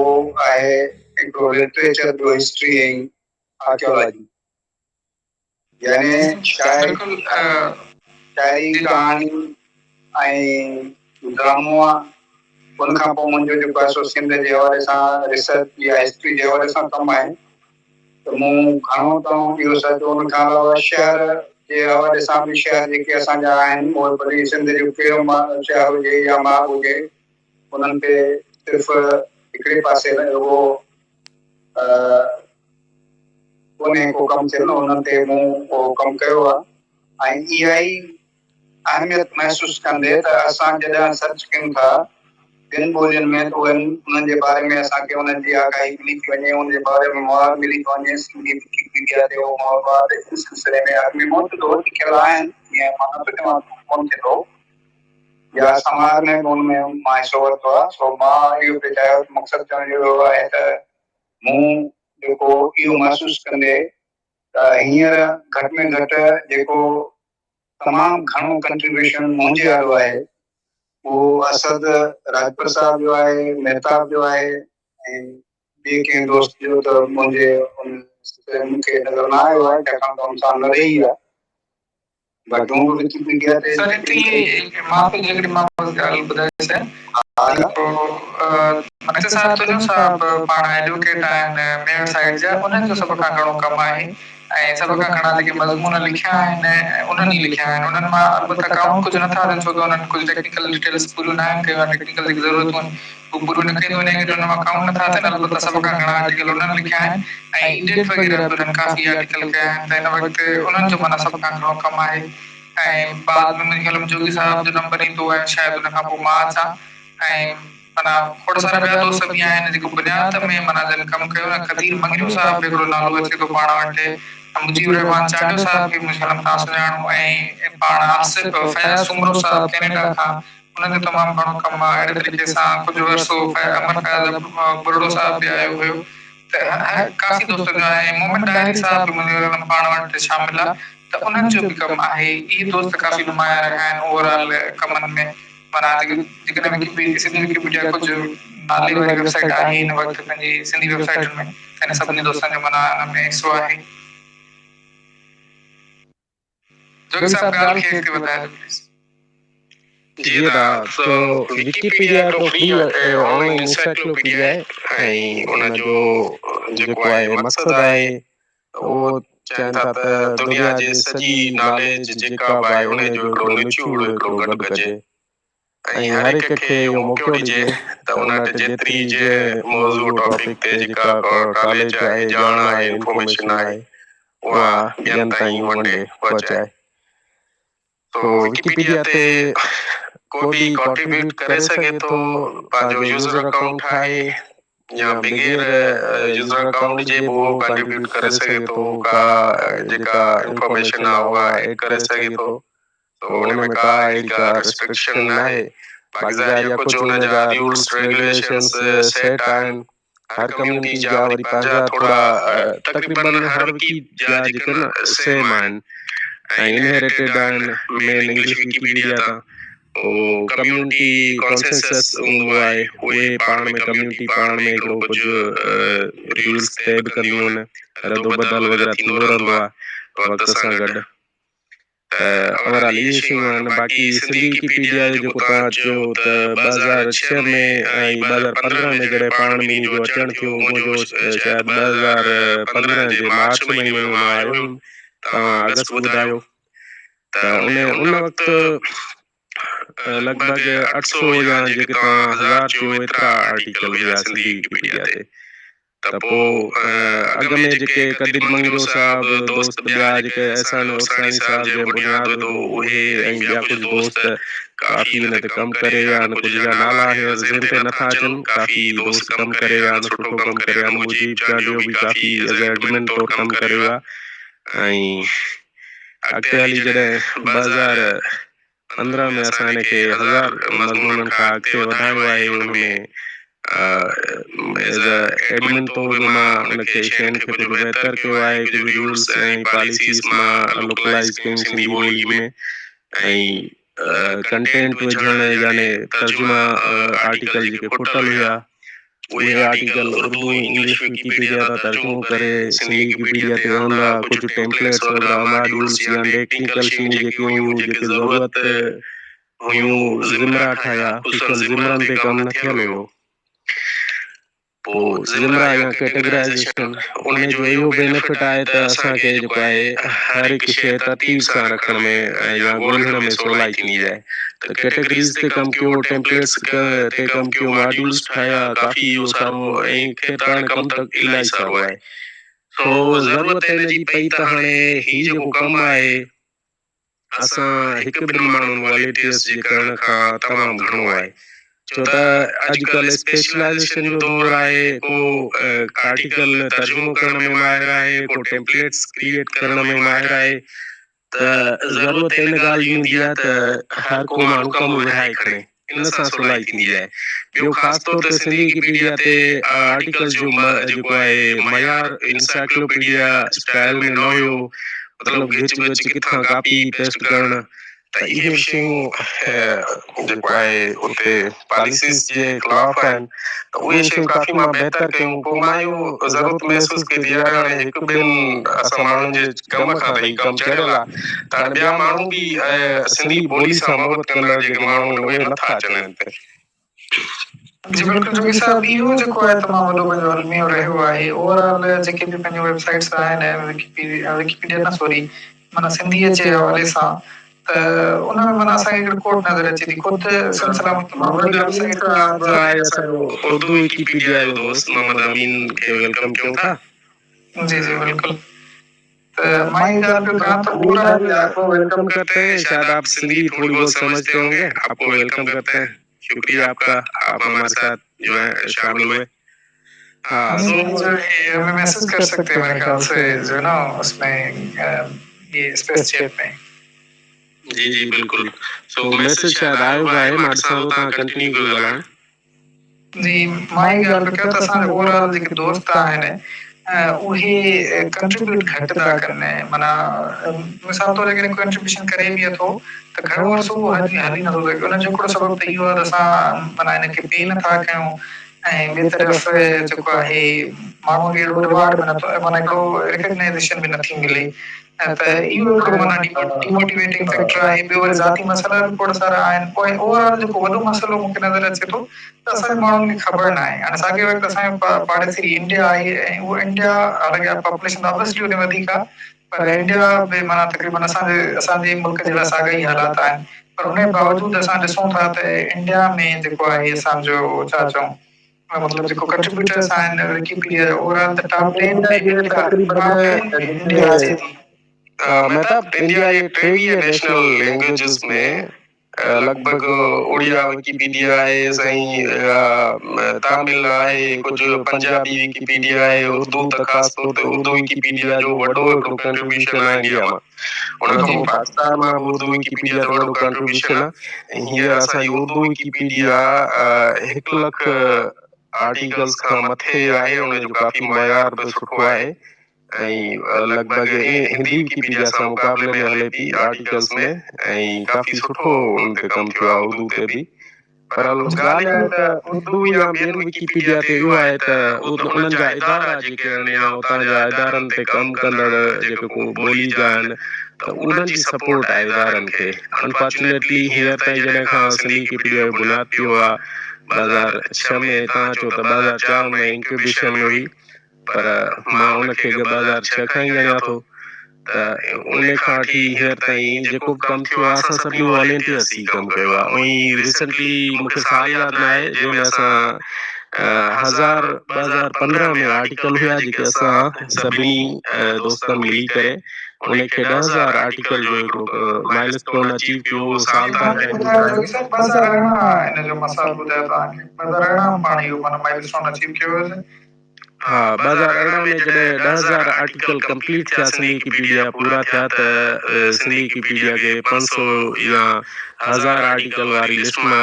آهي هڪڙو لٽريچر ٻيو هسٽري ۽ آرڪيالاجي يعني شاعري شاعري ڪهاڻي ۽ ڊرامو آ ان کان پوء منهنجو جيڪو آهي سو سنڌ جي حوالي سان ريسرچ يا هسٽري جي حوالي سان ڪم آهي ته مون گهڻو ته اهو سوچيو ان کان علاوه شهر جي حوالي سان به شهر جيڪي اسان جا آهن اهي ڀلي سنڌ جو ڪهڙو شهر هجي يا ماڳ هجي انهن تي صرف هڪڙي پاسي نه رڳو ڪونهي ڪو ڪم ٿيل انهن تي مون اهو ڪم ڪيو آهي ۽ اها ئي اهميت محسوس ڪندي ته اسان جڏهن سرچ ڪيون ٿا ٻين ٻولين ۾ ته اهي انهن جي باري ۾ اسان کي انهن جي آگاهي ملي ٿي وڃي ان جي باري ۾ مواد ملي ٿو وڃي سنڌي وڪيپيڊيا تي اهو مواد ان سلسلي ۾ اڳ ۾ موجود هو لکيل آهن جيئن مان نٿو چوان ته ڪونه ٿيندو يا سماج ۾ به ان ۾ مان حصو ورتو آهي سو مان اهو پئي چاهيو ته مقصد چوڻ جو اهو آهي ته مون جيڪو اهو محسوس ڪندي ته هينئر گهٽ ۾ گهٽ جيڪو تمام گهڻو ڪنٽريبيوشن منهنجي آڏو آهي اهو اسد راڄپر صاحب جو آهي، مهتاب جو آهي ۽ ٻئي ڪنهن دوست جو ته منهنجي ان سلسلي ۾ مون کي نظر نه آيو آهي ڇاڪاڻ ته ان سان نه رهي آهي باقي هونء به وڪيپيڊيا تي سر هتي معاف ڪجو هڪڙي مان بس ڳالهه ٻڌائي ڇڏيان منيسٽر صاحب تنيو صاحب پاڻ ايڊووڪيٽ آهن ميهڙ سائيڊ جا انهن جو سڀ کان گهڻو ڪم آهي ۽ سڀ کان گهڻا جيڪي مضمون لکيا آهن انهن ئي لکيا آهن انهن مان البته ڪائونٽ ڪجهه نٿا ٿين ڇو ته انهن ڪجهه ٽيڪنيڪل ڊيٽيلس پوريون ناهن ڪيون يا ٽيڪنيڪل جيڪي ضرورتون آهن اهي پوريون نه ڪيون انهي ڪري انهن مان ڪائونٽ نٿا ٿين البته سڀ کان گهڻا آرٽيڪل انهن لکيا آهن ۽ ايڊٽ وغيره به انهن ڪافي آرٽيڪل ڪيا آهن ته هن وقت انهن جو معنيٰ سڀ کان گهڻو ڪم آهي ۽ بعد ۾ منهنجي خيال ۾ جوڳي صاحب جو نمبر ايندو ۽ شايد ان کان پوء مان اچان ۽ معنيٰ کوڙ سارا ٻيا دوست به آهن جيڪو بنياد ۾ معنيٰ جن ڪم ڪيو ۽ قدير مڱريو صاحب به هڪڙو نالو اچي ٿو پاڻ وٽ ۽ مجيب الرحمان چانڊيو صاحب کي به منهنجي خيال ۾ توهان سڃاڻو ۽ پاڻ آصف فياض سومرو صاحب ڪينيڊا کان انهن جو تمام گهڻو ڪم آهي. اهڙي طريقي سان ڪجهه عرصو امر فياض ٻرڙو صاحب به آيو هيو ته ڪافي دوست جو آهي مومن ڏاهري صاحب به منهنجي پاڻ وٽ شامل آهي ته انهن جو به ڪم آهي. اهي دوست ڪافي نمايان رهيا آهن اوور آل ڪمن ۾. معنيٰ جيڪڏهن وڪيپيڊيا سنڌي وڪيپيڊيا ڪجهه نالي واري ويب سائيٽ آهي هن وقت پنهنجي سنڌي ويب سائيٽن ۾ ته هن سڀني دوستن جو معنيٰ ان ۾ حصو آهي. جوڳي صاحب ڳالهه کي اڳتي وڌايو پليز. جي ادا سو وڪيپيڊيا هڪڙو فري آنلائن انسائيڪلوپيڊيا آهي ۽ ان جو جيڪو آهي مقصد آهي اهو چون ٿا ته دنيا جي سڄي ناليج جيڪا به آهي ان جو هڪڙو نچوڙ هڪڙو گڏ ڪجي ۽ هر هڪ کي اهو موقعو ڏجي ته ان وٽ جيتري جنهن موضوع ٽاپڪ تي جيڪا ڪاليج آهي ڄاڻ آهي انفارميشن آهي اها ٻين تائين ونڊي پهچائي. سو وڪيپيڊيا تي ڪو به ڪنٽريبيوٽ ڪري سگهي ٿو پنهنجو يوزر اڪائونٽ ٺاهي يا بغير يوزر اڪائونٽ جي به اهو ڪنٽريبيوٽ ڪري سگهي ٿو، ڪا جيڪا انفارميشن آهي اها ايڊ ڪري سگهي ٿو. سو ان ۾ ڪا اهڙي ڪا ريسٽرڪشن ناهي. باقي ظاهر آهي ڪجهه ان جا رولس ريگيوليشنس سيٽ آهن. هر ڪميونٽي جا وري پنهنجا ٿورا تقريبن هر وڪي جا جيڪي نه سيم آهن ۽ انهيريٽيڊ آهن مين انگلش وڪيپيڊيا تان. پوء ڪميونٽي ڪانسنسس هوندو آهي، اهي پاڻ ۾ ڪميونٽي پاڻ ۾ هڪڙو ڪجهه رولس طئي به ڪنديون آهن، ردوبدل وغيره ٿيندو رهندو آهي وقت سان گڏ. ته اوور آل اهي شيون آهن. باقي سنڌي وڪيپيڊيا جو جيڪو توهان چيو ته 2006 ۾ ۽ 2015 ۾ جڏهن پاڻ مهيني جو اچڻ ٿيو، منهنجو شايد 2015 جي مارچ مهيني ۾ مان آيو هيم، توهان آگسٽ ٻڌايو ته ان ان وقت لڳ ڀڳ 800 يا جيڪي توهان هزار چيو ايترا آرٽيڪل هيا سنڌي وڪيپيڊيا تي. ته پوء اڳ ۾ جيڪي قدير مڱريو صاحب، دوست ٻيا جيڪي احسان عرساڻي صاحب جنهن بنياد وڌو اهي ۽ ٻيا ڪجهه دوست ڪافي ان تي ڪم ڪري ويا آهن، ڪجهه جا نالا هينئر ذهن تي نٿا اچن، ڪافي دوست ڪم ڪري ويا آهن، سٺو ڪم ڪري ويا آهن، مجيب چانڊيو به ڪافي ايز اي ايڊمن طور ڪم ڪري ويو آهي ۽ اڳتي هلي جڏهن 2015 ۾ اسان ان کي 1000 مضمونن کان اڳتي وڌايو آهي، ان ۾ ايز اي ايڊمن طور به مان ان کي شين کي ڪجهه بهتر ڪيو آهي، ڪجهه رولز ۽ پاليسيز مان لوڪلائز ڪيون سنڌي ٻولي ۾ ۽ ڪنٽينٽ وجهڻ يعني ترجما آرٽيڪل جيڪي کٽل هيا اهي آرٽيڪل اردو ۽ انگلش وڪيپيڊيا تان ترجمو ڪري سنڌي وڪيپيڊيا تي آندا، ڪجهه ٽيمپليٽس وغيره ماڊيولس يا ٽيڪنيڪل شيون جيڪي هيون جيڪي ضرورت هيون زمرا ٺاهيا، خصوصن زمرن تي ڪم نه ٿيل هيو. پوء زمرا يا ڪيٽيگرائيزيشن ان جو اهو بينيفٽ آهي ته اسان کي جيڪو آهي هر هڪ شيء ترتيب سان رکڻ ۾ يا ڳولڻ ۾ سولائي ٿيندي آهي ته ڪيٽيگريز تي ڪم ڪيو، ٽيمپليٽس تي ڪم ڪيو، ماڊيولز ٺاهيا، ڪافي اهو سارو ۽ خير ته هاڻي ڪم ته الاهي سارو آهي سو ضرورت ان جي پئي ته هاڻي هي جيڪو ڪم آهي اسان هڪ ٻن ماڻهن والنٽيئرس جي ڪرڻ کان تمام گهڻو آهي ڇو ته اڄڪلهه اسپيشلائيزيشن جو دور آهي، ڪو آرٽيڪل ترجمو ڪرڻ ۾ ماهر آهي، ڪو ٽيمپليٽس ڪريئيٽ ڪرڻ ۾ ماهر آهي ته ضرورت ان ڳالهه جي هوندي آهي ته هر ڪو ماڻهو ڪم ورهائي کڻي، ان سان سولائي ٿيندي آهي. ٻيو خاص طور تي سنڌي وڪيپيڊيا تي آرٽيڪلز جو جيڪو آهي معيار انسائيڪلوپيڊيا اسٽائل ۾ نه هيو، مطلب گهچ ڳچ ڪٿان ڪاپي پيسٽ ڪرڻ ته اهي به شيون جيڪو آهي اتي پاليسيز جي خلاف آهن ته اهي شيون ڪافي مان بهتر ڪيون. پوء مان اهو ضرورت محسوس ڪئي ته يار هاڻي هڪ ٻن اسان ماڻهن جي ڪم کان ته هي ڪم چڙهيل آهي ته هاڻي ٻيا ماڻهو به سنڌي ٻولي سان محبت ڪندڙ جيڪي ماڻهو آهن اهي نٿا اچن هن تي. جي بلڪل جوڳي صاحب اهو جيڪو آهي تمام وڏو پنهنجو الميو رهيو آهي اوور آل جيڪي به پنهنجون ويب سائيٽس آهن وڪيپيڊيا نه سوري معنيٰ سنڌيء جي حوالي سان ته ان ۾ معنيٰ اسان کي هڪڙي کوٽ نظر اچي ٿي خود سنڌ سلامت محمد امين صاحب آهي اسان جو اردو وڪيپيڊيا جو دوست محمد امين کي welcome ڪيون ٿا. جي جي بلڪل ته مان اها ڳالهه پيو ڪيان ته اوور آل آپ کو welcome ڪرتي هين شايد آپ سنڌي ٿوڙي بهت سمجهتي هونگي آپ کو welcome ڪرتي هين شڪريه آپ کا آپ هماري ساٿ جو هي شامل هوئي. ها سو جو هي همين ميسيج ڪر سڪتي هي ميري خيال سي جو هي نا اس ۾ يي اسپيس چيٽ ۾. جي جي بلڪل سو ميسيج شايد آيو به آهي مان ڏسان ٿو توهان ڪنٽينيو ڪيو ڳالهائڻ. جي مان هي ڳالهه پيو ڪيان ته اسان جا اوور آل جيڪي دوست آهن اهي ڪنٽريبيوٽ گهٽ ٿا ڪن معنيٰ مثال طور جيڪڏهن ڪنٽريبيوشن ڪري به اٿو ته گهڻو عرصو اهو هلي هلي نٿو سگهي ان جو هڪڙو سبب ته اهو آهي ته اسان معنيٰ ان کي پي نٿا ڪيون ۽ ٻئي طرف جيڪو آهي ماڻهو کي اهڙو ريوارڊ به نٿو معنيٰ هڪڙو ريڪگنائزيشن به نٿي ملي ته اهو هڪڙو معنيٰ ڊيموٽيويٽنگ فيڪٽر آهي ٻيو وري ذاتي مسئلا به کوڙ سارا آهن پوء اوور آل جيڪو وڏو مسئلو مون کي نظر اچي ٿو ته اسان جي ماڻهن کي خبر ناهي هاڻي ساڳئي وقت اسان جو پاڙيسري انڊيا آهي ۽ اهو انڊيا حالانڪه پاپوليشن ته آبويسلي ان وڌيڪ آهي پر انڊيا به معنيٰ تقريبن اسان جي اسان جي ملڪ جهڙا ساڳا ئي حالات آهن پر ان جي باوجود اسان ڏسون ٿا ته انڊيا ۾ جيڪو آهي اسان جو ڇا چئون مطلب جيڪو ڪنٽريبيوٽرس آهن وڪيپيڊيا جا اوور آل ته top ten ۾ top ten ۾ India اچي ٿي. مهتاب انڊيا جي 23 نيشنل لينگويجز ۾ لڳ ڀڳ اڙيا وڪيپيڊيا آهي سائين تامل آهي ڪجهه پنجابي وڪيپيڊيا آهي اردو ته خاص طور تي اردو وڪيپيڊيا جو وڏو هڪڙو ڪنٽريبيوشن آهي انڊيا مان ان کان پوء پاڪستان مان به اردو وڪيپيڊيا جو وڏو ڪنٽريبيوشن آهي ۽ هينئر اسان جي اردو وڪيپيڊيا هڪ لک آرٽيڪلز کان مٿي آهي ان جو ڪافي معيار به سٺو آهي ۽ لڳ ڀڳ هندي وڪيپيڊيا سان مقابلي ۾ هلي پئي آرٽيڪلز ۾ ۽ ڪافي سٺو ان تي ڪم ٿيو آهي اردو تي به. پر ڳالهه اها آهي ته اردو يا ٻين وڪيپيڊيا تي اهو آهي ته انهن جا ادارا جيڪي آهن يا اتان جا ادارن تي ڪم ڪندڙ جيڪي ڪو ٻولي جا آهن ته انهن جي سپورٽ آهي ادارن کي. انفارچونيٽلي هينئر تائين جڏهن کان سنڌي وڪيپيڊيا جو بنياد پيو آهي 2006 ۾ توهان چئو ته 2004 ۾ انڪيوبيشن هئي پر مان ان کي 2006 کان ئي ڳڻيان ٿو ته ان کان وٺي هينئر تائين جيڪو به ڪم ٿيو آهي اسان سڀني والنٽيئرس ئي ڪم ڪيو آهي ۽ ريسنٽلي مون کي سال ياد نه آهي جنهن ۾ اسان هزار 2015 ۾ آرٽيڪل هيا جيڪي اسان سڀني دوستن ملي ڪري ان کي 10,000 آرٽيڪل جو هڪڙو مائل اسٽون اچيو ڪيو اهو سال تان 2018 ان جو مان سال ٻڌايو توهان کي 2018 پاڻ اهو معنيٰ مائل اسٽون اچيو ڪيو هيوسين. ها 2018 ۾ جڏهن 10,000 آرٽيڪل ڪمپليٽ ٿيا سنڌي وڪيپيڊيا پورا ٿيا ته سنڌي وڪيپيڊيا کي 500 يا 1000 آرٽيڪل واري لسٽ مان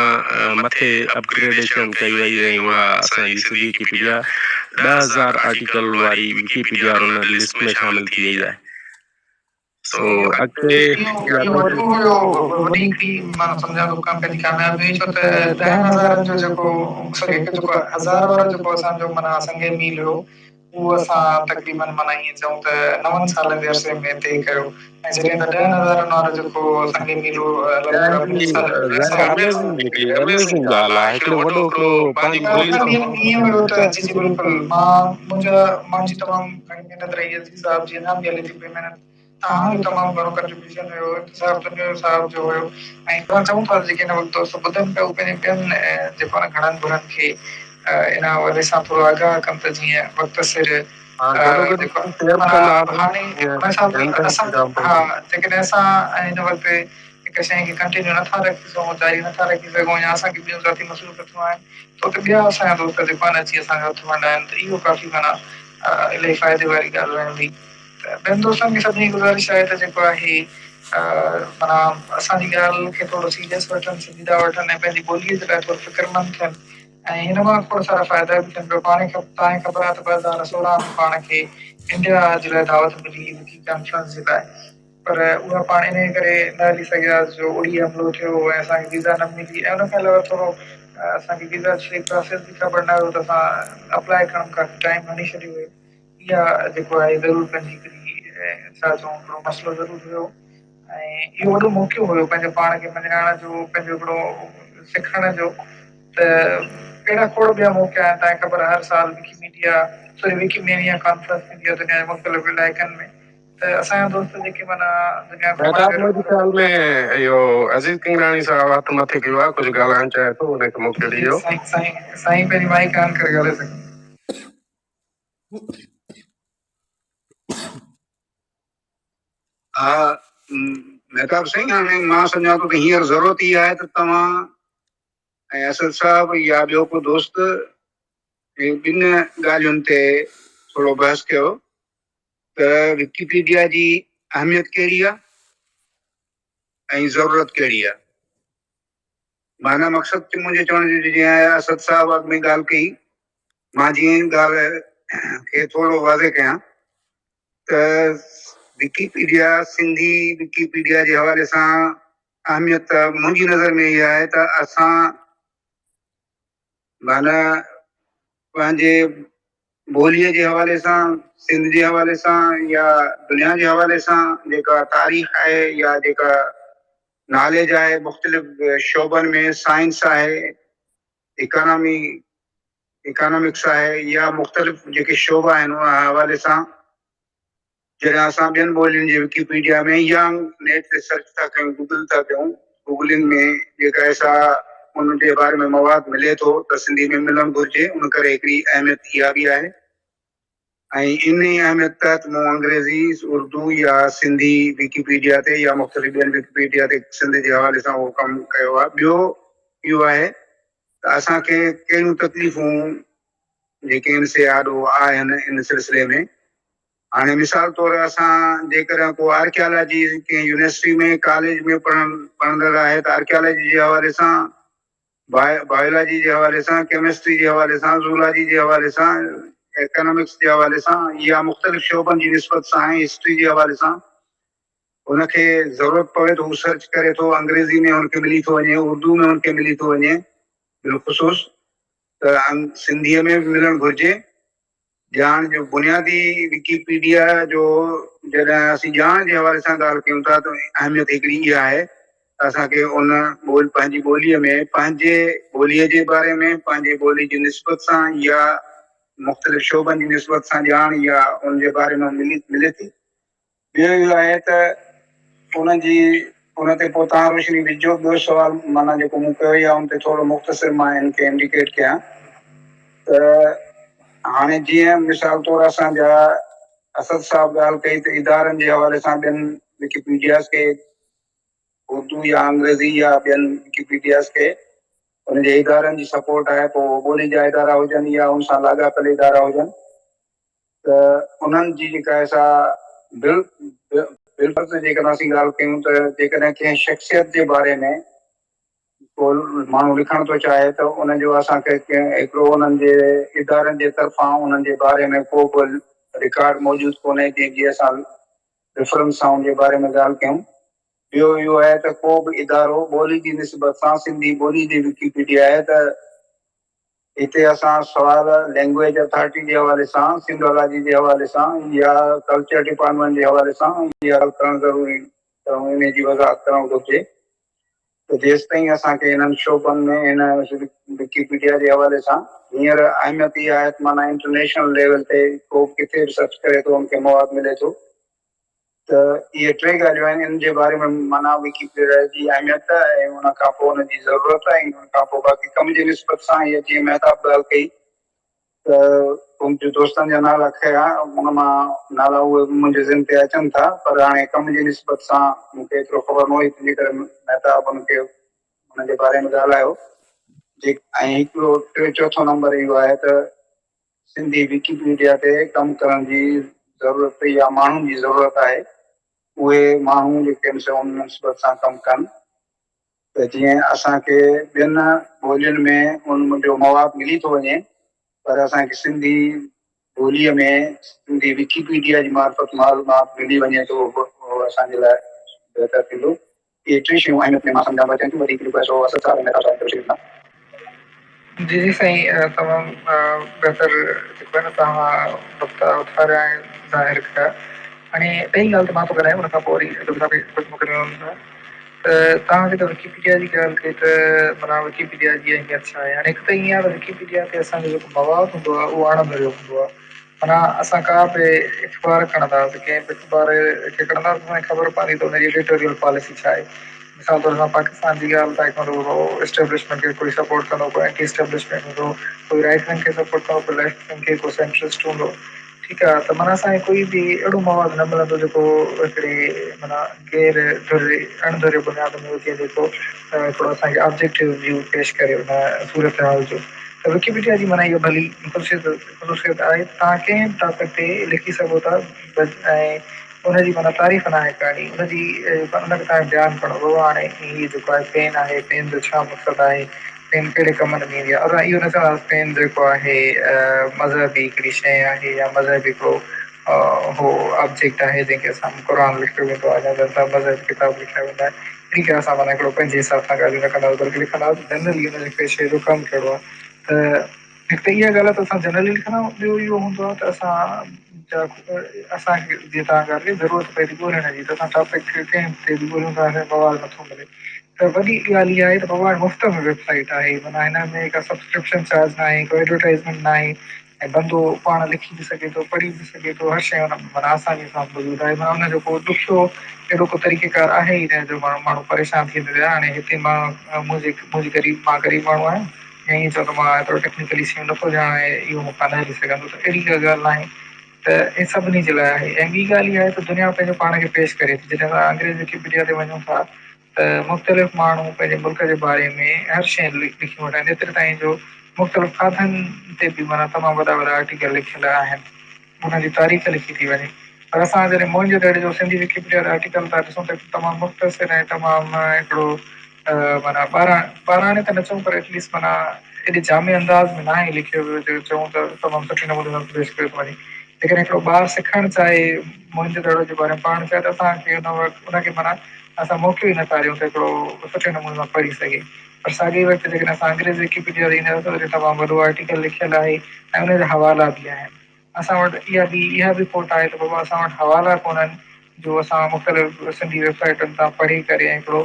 مٿي اپگريڊيشن ڪئي وئي ۽ اها اسان جي سنڌي وڪيپيڊيا 10,000 آرٽيڪل واري وڪيپيڊيا ان لسٽ ۾ شامل ٿي وئي آهي. سو اڳتي اهو وڏو هيو وڏي هڪڙي مان سمجهان ٿو پنهنجي ڪاميابي هئي ڇو ته ڏهن هزارن جو جيڪو سوري هڪ جيڪو هزار وارو جيڪو اسان جو معنيٰ سنگ ميل هيو اهو اسان تقريبن معنيٰ ائين چئون ته نون سالن جي عرصي ۾ طئي ڪيو ۽ جڏهن ته ڏهن هزارن وارو جيڪو سنگ ميل هو اميزنگ ڳالهه آهي هڪڙو وڏو هڪڙو پنهنجي ائين هيو ته جي جي بلڪل مان منهنجا منهنجي تمام گهڻي محنت رهي عزيز صاحب جي اڃا به هلي ٿي پئي محنت توهان جو تمام گهڻو ڪنٽريبيوشن هيو انتظار تنيو صاحب جو هيو ۽ توهان چئون ٿا جيڪي هن وقت دوست ٻڌن پيا اهي پنهنجي ٻين جيڪو آهي نه گهڻن ڀرن کي ان حوالي سان ٿورو آگاهه ڪن ته جيئن وقت سر جيڪو هاڻي اسان ها جيڪڏهن اسان هن وقت هڪ شيء کي ڪنٽينيو نٿا رکي سگهون جاري نٿا رکي سگهون يا اسان کي ٻيون ذاتي مصروفيتون آهن ته اتي ٻيا اسان جا دوست جيڪو آهن اچي اسان کي هٿ ونڊائن ته اهو ڪافي معنيٰ الاهي فائدي واري ڳالهه رهندي ته ٻين دوستن کي سڀني کي گذارش آهي ته جيڪو آهي معنيٰ اسان جي ڳالهه کي ٿورو سيريس وٺن سنجيده وٺن ۽ پنهنجي ٻوليء جي لاء ٿورو فڪرمند ٿين ۽ هن مان کوڙ سارا فائدا به ٿين پيا پاڻ کي توهان کي خبر آهي ته 2016 ۾ پاڻ کي انڊيا جي لاء دعوت ملي وڪي ڪانفرنس جي لاء پر اها پاڻ انهيء ڪري نه هلي سگهيا جو اڙي حملو ٿيو ۽ اسان کي ويزا نه ملي ۽ ان کان علاوه ٿورو اسان کي ويزا جي پراسيس به خبر نه هيو ته اسان اپلاء ڪرڻ ۾ ڪافي ٽائيم هڻي ڇڏيو هيو اها جيڪو آهي ضرور پنهنجي هڪڙي ڇا چئون هڪڙو مسئلو ضرور هيو ۽ اهو وڏو موقعو هيو پنهنجو پاڻ کي مڃرائڻ جو پنهنجو هڪڙو سکڻ جو ته اهڙا کوڙ ٻيا موقعا آهن تان کي خبر هر سال وڪيميڊيا سوري وڪيمينيا ڪانفرنس ٿيندي آهي دنيا جي مختلف علائقن ۾ ته اسان جا دوست جيڪي معنيٰ دنيا گهمڻ مهتاب منهنجي خيال ۾ اهو عزيز ڪنگراڻي صاحب هٿ مٿي ڪيو آهي ڪجهه ڳالهائڻ چاهي ٿو ان کي موقعو جي ڏجو. سائين سائين سائين پنهنجي مائيڪ آن ڪري ڳالهائي سگهو. ها مهتاب سائين هاڻي مان سمجهان ٿو ته هينئر ضرورت اها آهي ته توهان ۽ اسد صاحب يا ٻيو ڪو دوست ٻن ڳالهين تي ٿورو بحث ڪيو ته وڪيپيڊيا جي اهميت ڪهڙي آهي ۽ ضرورت ڪهڙي آهي. معنيٰ مقصد منهنجي چوڻ جو جيئن اسد صاحب اڳ ۾ ڳالهه ڪئي، مان جيئن ڳالهه کي ٿورو واضح ڪيان ته وڪيپيڊيا سنڌي وڪيپيڊيا جي حوالي سان اهميت منهنجي نظر ۾ اها آهي ته اسان معنيٰ پنهنجي ٻوليء جي حوالي سان، سنڌ جي حوالي سان يا دنيا جي حوالي سان جيڪا تاريخ آهي يا جيڪا ناليج آهي مختلف شعبن ۾ سائنس آهي، اڪانامي، اڪانامڪس آهي يا مختلف جيڪي شعبا آهن ان حوالي سان جڏهن اسان ٻين ٻولين جي وڪيپيڊيا ۾ يا نيٽ تي سرچ ٿا ڪيون گوگل ٿا ڪيون گوگلنگ ۾ جيڪا آهي سا ان جي باري ۾ مواد ملي ٿو ته سنڌي ۾ ملڻ گهرجي ان ڪري هڪڙي اهميت اها به آهي ۽ ان ئي اهميت تحت مون انگريزي اردو يا سنڌي وڪيپيڊيا تي يا مختلف ٻين وڪيپيڊيا تي سنڌ جي حوالي سان اهو ڪم ڪيو آهي ٻيو اهو آهي ته اسان کي ڪهڙيون تڪليفون جيڪي ان سي آڏو آهن ان سلسلي ۾ هاڻي مثال طور اسان جيڪڏهن ڪو آرڪيالاجي ڪنهن يونيورسٽي ۾ ڪاليج ۾ پڙهڻ پڙهندڙ آهي ته آرڪيالاجي جي حوالي سان بايولاجي جي حوالي سان ڪيمسٽري جي حوالي سان زولاجي جي حوالي سان ايڪانامڪس جي حوالي سان يا مختلف شعبن جي نسبت سان ۽ هسٽري جي حوالي سان هن کي ضرورت پوي ته هو سرچ ڪري ٿو انگريزي ۾ هن کي ملي ٿو وڃي اردو ۾ هن کي ملي ٿو وڃي بالخصوص ته سنڌيء ۾ به ملڻ گهرجي. ڄاڻ جو بنيادي وڪيپيڊيا جو جڏهن اسين ڄاڻ جي حوالي سان ڳالهه ڪيون ٿا ته اهميت هڪڙي اها آهي ته اسان کي ان ٻول پنهنجي ٻوليء ۾ پنهنجي ٻوليء جي باري ۾ پنهنجي ٻولي جي نسبت سان يا مختلف شعبن جي نسبت سان ڄاڻ يا ان جي باري ۾ ملي ملي ٿي. ٻيو اهو آهي ته ان جي ان تي پوء توهان روشني وجهو. ٻيو سوال معنيٰ جيڪو مون ڪيو يا ان تي ٿورو مختصر مان ان کي انڊيڪيٽ ڪيان ته هاڻي جيئن مثال طور اسان جا اسد صاحب ڳالهه ڪئي ته ادارن جي حوالي سان ٻين وڪيپيڊياز کي اردو يا انگريزي يا ٻين وڪيپيڊياز کي ان جي ادارن جي سپورٽ آهي پوء ٻولي جا ادارا هجن يا ان سان لاڳاپيل ادارا هجن ته انهن جي جيڪا آهي سا بل بالفرض جيڪڏهن اسين ڳالهه ڪيون ته جيڪڏهن ڪنهن شخصيت جي باري ۾ ڪو ماڻهو لکڻ ٿو چاهي ته ان جو اسان کي هڪڙو انهن جي ادارن جي طرفان انهن جي باري ۾ ڪو به رڪارڊ موجود ڪونهي جنهن جي اسان ريفرنس سان ان جي باري ۾ ڳالهه ڪيون. ٻيو اهو آهي ته ڪو به ادارو ٻولي جي نسبت سان سنڌي ٻولي جي وڪيپيڊيا آهي ته هتي اسان سوال لينگويج اٿارٽي جي حوالي سان، سنڌالاجي جي حوالي سان يا ڪلچر ڊپارٽمينٽ جي حوالي سان اها ڳالهه ڪرڻ ضروري ته انهي جي وضاحت ڪرڻ گهرجي ته جيستائين اسان کي انهن شعبن ۾ هن وڪيپيڊيا جي حوالي سان هينئر اهميت اها آهي ته معنيٰ انٽرنيشنل ليول تي ڪو به ڪٿي به سرچ ڪري ٿو ان کي مواد ملي ٿو. ته اهي ٽي ڳالهيون آهن ان جي باري ۾ معنيٰ وڪيپيڊيا جي اهميت ۽ ان کان پوء ان جي ضرورت ۽ ان کان پوء باقي ڪم جي نسبت سان هيء جيئن مهتاب ڳالهه ڪئي ته ڪجهه دوستن جا نالا کنيا ان مان نالا اهي به منهنجي ذهن تي اچن ٿا پر هاڻي ڪم جي نسبت سان مون کي ايترو خبر نه هئي تنهنجي ڪري مهتاب ان کي ان جي باري ۾ ڳالهايو جي ۽ هڪڙو ٽيون چوٿون نمبر اهو آهي ته سنڌي وڪيپيڊيا تي ڪم ڪرڻ جي ضرورت يا ماڻهن جي ضرورت آهي اهي ماڻهو جيڪي آهن سي ان نسبت سان ڪم ڪن ته جيئن اسان کي ٻين ٻولين ۾ ان جو مواد ملي ٿو وڃي پر اسان کي سنڌي ٻوليء ۾ سنڌي وڪيپيڊيا جي معرفت معلومات ملي وڃي ته اهو اسان جي لاء بهتر ٿيندو. اهي ٽي شيون آهن ۽ مان سمجهان ٿو چئن ٿيون وڌيڪ جيڪو آهي سو اسد صاحب ۽ مهتاب صاحب تفصيل ڏيندا. جي جي سائين تمام بهتر جيڪو آهي نه توهان نقطا اٿاريا ۽ ظاهر ڪيا هاڻي ٽئين ڳالهه ته مان ٿو ڳالهايان ان کان پوء وري ڊاڪٽر صاحب کي ڪجهه موقعو ڏنو ويندو ته توهان جيڪا وڪيپيڊيا جي ڳالهه ڪئي ته معنيٰ وڪيپيڊيا جي اهميت ڇا آهي هاڻي هڪ ته ائين آهي ته وڪيپيڊيا تي اسان جو جيڪو مواد هوندو آهي اهو اڻ ڌريو هوندو آهي معنيٰ اسان ڪا به اخبار کڻنداسين، ڪنهن به اخبار کي کڻنداسين ته اسان کي خبر پوندي ته ان جي ايڊيٽوريل پاليسي ڇا آهي. مثال طور اسان پاڪستان جي ڳالهه ٿا ڪيون ته اهو اسٽيبلشمينٽ کي ڪوئي سپورٽ ڪندو، ڪو اينٽي اسٽيبلشمينٽ هوندو، ڪوئي رائيٽ ونگ کي سپورٽ ڪندو، ڪوئي ليفٽ ونگ کي، ڪو سينٽرسٽ هوندو. ٺيڪ آهي ته معنيٰ اسان کي ڪوئي به اهڙو مواد نه ملندو جيڪو هڪڙي معنيٰ غير ڌري اڻ ڌري بنياد ۾ هجي جيڪو هڪڙو اسان کي آبجيڪٽو ويو پيش ڪري ان صورتحال جو ته وڪيپيڊيا جي معنيٰ اها ڀلي خصوصيت خصوصيت آهي ته توهان ڪنهن به ٽاپڪ تي لکي سگهو ٿا ۽ ان جي معنيٰ تعريف ناهي ڪرڻي، ان جي ان کي توهان کي بيان ڪرڻو بابا هاڻي هي جيڪو آهي پين آهي، پين جو ڇا مقصد آهي، پين ڪهڙي ڪمن ۾ ايندي آهي، اسان اهو نه چونداسين پين جيڪو آهي مذهبي هڪڙي شيء آهي يا مذهبي هڪڙو هو آبجيڪٽ آهي جنهن کي اسان قرآن لکيو ويندو آهي يا جنهن تان مذهبي ڪتاب لکيا ويندا آهن، اهڙي طرح سان معنيٰ هڪڙو پنهنجي حساب سان ڳالهيون نه ڪنداسين بلڪه لکنداسين جنرلي ان جي شيء جو ڪم ڪهڙو آهي ته هڪ ته اها ڳالهه آهي ته اسان جنرلي لکندا آهيون ٻيو اهو هوندو آهي ته اسان جا اسان کي جيئن توهان ڳالهه ڪئي ضرورت پئي ٿي ڳولڻ جي ته اسان ٽاپڪ ڪنهن تي به ڳوليون ٿا اسان کي مواد نٿو ملي ته وڏي ڳالهه اها آهي ته بابا هاڻي مفت ۾ ويب سائيٽ آهي معنيٰ هن ۾ ڪا سبسڪرپشن چارج ناهي ڪو ايڊورٽائزمينٽ ناهي ۽ بندو پاڻ لکي به سگهي ٿو پڙهي به سگهي ٿو هر شيء ان ۾ معنيٰ آساني سان موجود آهي معنيٰ ان جو ڪو ڏکيو اهڙو ڪو طريقه ڪار آهي ئي نه جو ماڻهو پريشان ٿي ويندو يار هاڻي هتي مان منهنجي منهنجي غريب مان غريب ماڻهو آهيان يا ائين چئو ته مان ايترو ٽيڪنيڪلي شيون نٿو ڄاڻان ۽ اهو مون کان نه هلي سگهندو ته اهڙي ڪا ڳالهه ناهي ته اهي سڀني جي لاء آهي ۽ ٻي ڳالهه اها آهي ته دنيا پنهنجو پاڻ کي پيش ڪري ٿي جڏهن اسان انگريز وڪيپيڊيا تي وڃون ٿا ته مختلف ماڻهو پنهنجي ملڪ جي باري ۾ هر شيء لکي وٺا آهن ايتري تائين جو مختلف کاڌن تي به معنيٰ تمام وڏا وڏا آرٽيڪل لکيل آهن انهن جي تاريخ لکي ٿي وڃي پر اسان جڏهن موهن جي دڙي جو سنڌي وڪيپيڊيا تي آرٽيڪل ٿا ڏسون ته تمام مختصر ۽ تمام هڪڙو معنيٰ ٻاراڻي ته نه چئون پر ايٽليسٽ معنيٰ ايڏي جامع انداز ۾ ناهي لکيو ويو جو چئون ته تمام سٺي نموني سان پيش ڪيو ٿو وڃي جيڪڏهن هڪڙو ٻار سکڻ چاهي موهن جو دڙو جي باري ۾ پڙهڻ چاهي ته اسان کي ان وقت ان کي معنيٰ اسان موقعو ئي نٿا ڏيون ته هڪڙو سٺي نموني سان پڙهي سگهي پر ساڳئي وقت جيڪڏهن اسان انگريزي وڪيپيڊيا تي اينداسين ته اتي تمام وڏو آرٽيڪل لکيل آهي ۽ ان جا حوالا به آهن اسان وٽ اها به اها به کوٽ آهي ته بابا اسان وٽ حوالا ڪونهن جو اسان مختلف سنڌي ويب سائيٽن تان پڙهي ڪري ۽ هڪڙو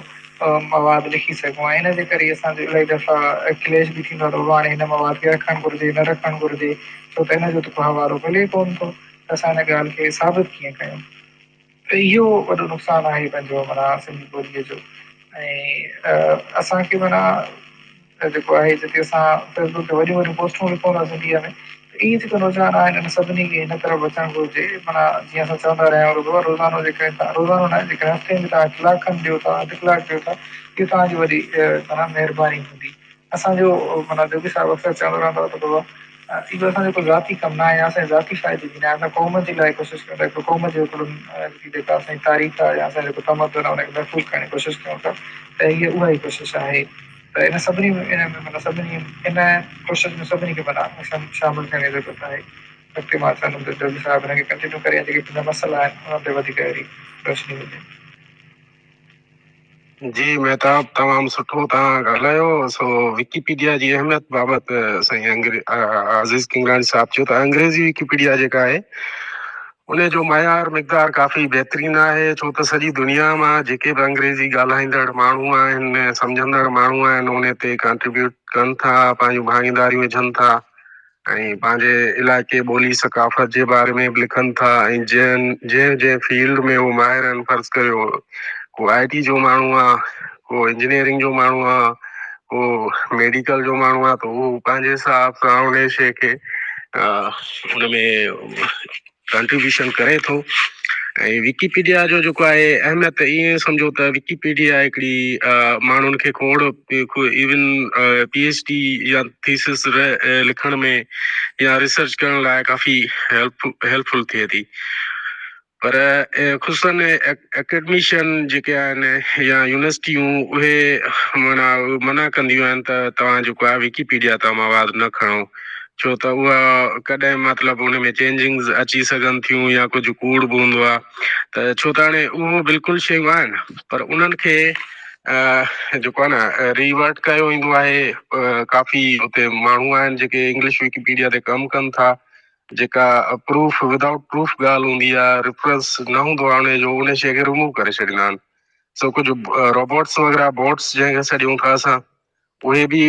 مواد لکي سگهون ۽ ان جي ڪري اسان جو الاهي دفعا ڪليش به ٿيندو آهي ته بابا هاڻي هن مواد کي رکڻ گهرجي نه رکڻ گهرجي ڇو ته ان جو ته ڪو حوالو ملي ڪونه ٿو ته اسان ان ڳالهه کي ثابت ڪيئن ڪيون ته اهو وڏو نقصان آهي پنهنجو معنيٰ سنڌي ٻوليء جو ۽ اسان کي معنيٰ جيڪو آهي جتي اسان فيس بڪ تي وڏيون وڏيون پوسٽون لکون ٿا سنڌيء ۾ ته اهي جيڪي نوجوان آهن ان سڀني کي هن طرف اچڻ گهرجي معنيٰ جيئن اسان چوندا رهيا آهيون رڳو روزانو جيڪڏهن توهان روزانو نه جيڪڏهن هفتي ۾ توهان ڪلاڪ کن ڏيو ٿا اڌ ڪلاڪ ڏيو ٿا اهو توهان جي وڏي معنيٰ مهرباني هوندي اسان جو معنيٰ جوڳي صاحب اڪثر چوندو رهندو هو ته بابا اهو اسان جو ڪو ذاتي ڪم ناهي يا اسان جي ذاتي فائدي جي ناهي اسان قوم جي لاء ڪوشش ڪيون ٿا هڪڙو قوم جو هڪڙو جيڪا اسان جي تاريخ آهي يا اسان جو جيڪو تمدن آهي ان کي محفوظ ڪرڻ جي ڪوشش ڪيون ٿا ته هيء اها ئي ڪوشش آهي ته ان سڀني ان ۾ معنيٰ سڀني ان ڪوشش ۾ سڀني کي معنيٰ شامل ٿيڻ جي ضرورت آهي اڳتي مان چاهيندم ته جوڳي صاحب هن کي ڪنٽينيو ڪري ۽ جيڪي پنهنجا مسئلا آهن انهن تي وڌيڪ اهڙي روشني وجهي. جي مهتاب تمام سٺو توهان ڳالهايو سو وڪيپيڊيا جي اهميت بابت سائين عزيز ڪنگراڻي صاحب چيو ته انگريزي وڪيپيڊيا جيڪا آهي ان جو معيار مقدار ڪافي بهترين آهي ڇو ته سڄي دنيا مان جيڪي به انگريزي ڳالهائيندڙ ماڻهو آهن سمجهندڙ ماڻهو آهن ان تي ڪانٽريبيوٽ ڪن ٿا پنهنجون ڀاڱيداريون وجهن ٿا ۽ پنهنجي علائقي ٻولي ثقافت جي باري ۾ به لکن ٿا ۽ جنهن جنهن جنهن فيلڊ ۾ هو ماهر آهن فرض ڪريو ڪو آء ٽي جو ماڻهو آ ڪو انجنيئرنگ جو ماڻهو آ ڪو ميڊيڪل جو ماڻهو آ ته هو پنهنجي حساب سان ان شيء کي ان ۾ ڪنٽريبيوشن ڪري ٿو ۽ وڪيپيڊيا جو جيڪو آهي اهميت ائين سمجهو ته وڪيپيڊيا هڪڙي ماڻهن کي کوڙ ايون پي ايڇ ڊي يا ٿيسز لکڻ ۾ يا ريسرچ ڪرڻ لاء ڪافي هيلپ هيلپ فل ٿئي ٿي پر خصوصن اڪيڊميشن جيڪي آهن يا يونيورسٽيون اهي معنيٰ منع ڪنديون آهن ته توهان جيڪو آهي وڪيپيڊيا تان مواد نه کڻو ڇو ته اها ڪڏهن مطلب ان ۾ چينجنگز اچي سگهن ٿيون يا ڪجهه ڪوڙ به هوندو آهي ته ڇو ته هاڻي اهو بلڪل شيون آهن پر انهن کي جيڪو آهي نه ريورٽ ڪيو ويندو آهي ڪافي اتي ماڻهو آهن جيڪي انگلش وڪيپيڊيا تي ڪم ڪن ٿا جيڪا پروف ودائوٽ پروف ڳالهه هوندي آهي ريفرنس نه هوندو آهي ان جو ان شي کي ريموو ڪري ڇڏيندا آهن سو ڪجهه روبوٽس وغيره بوٽس جنهن کي سڏيون ٿا اسان اهي به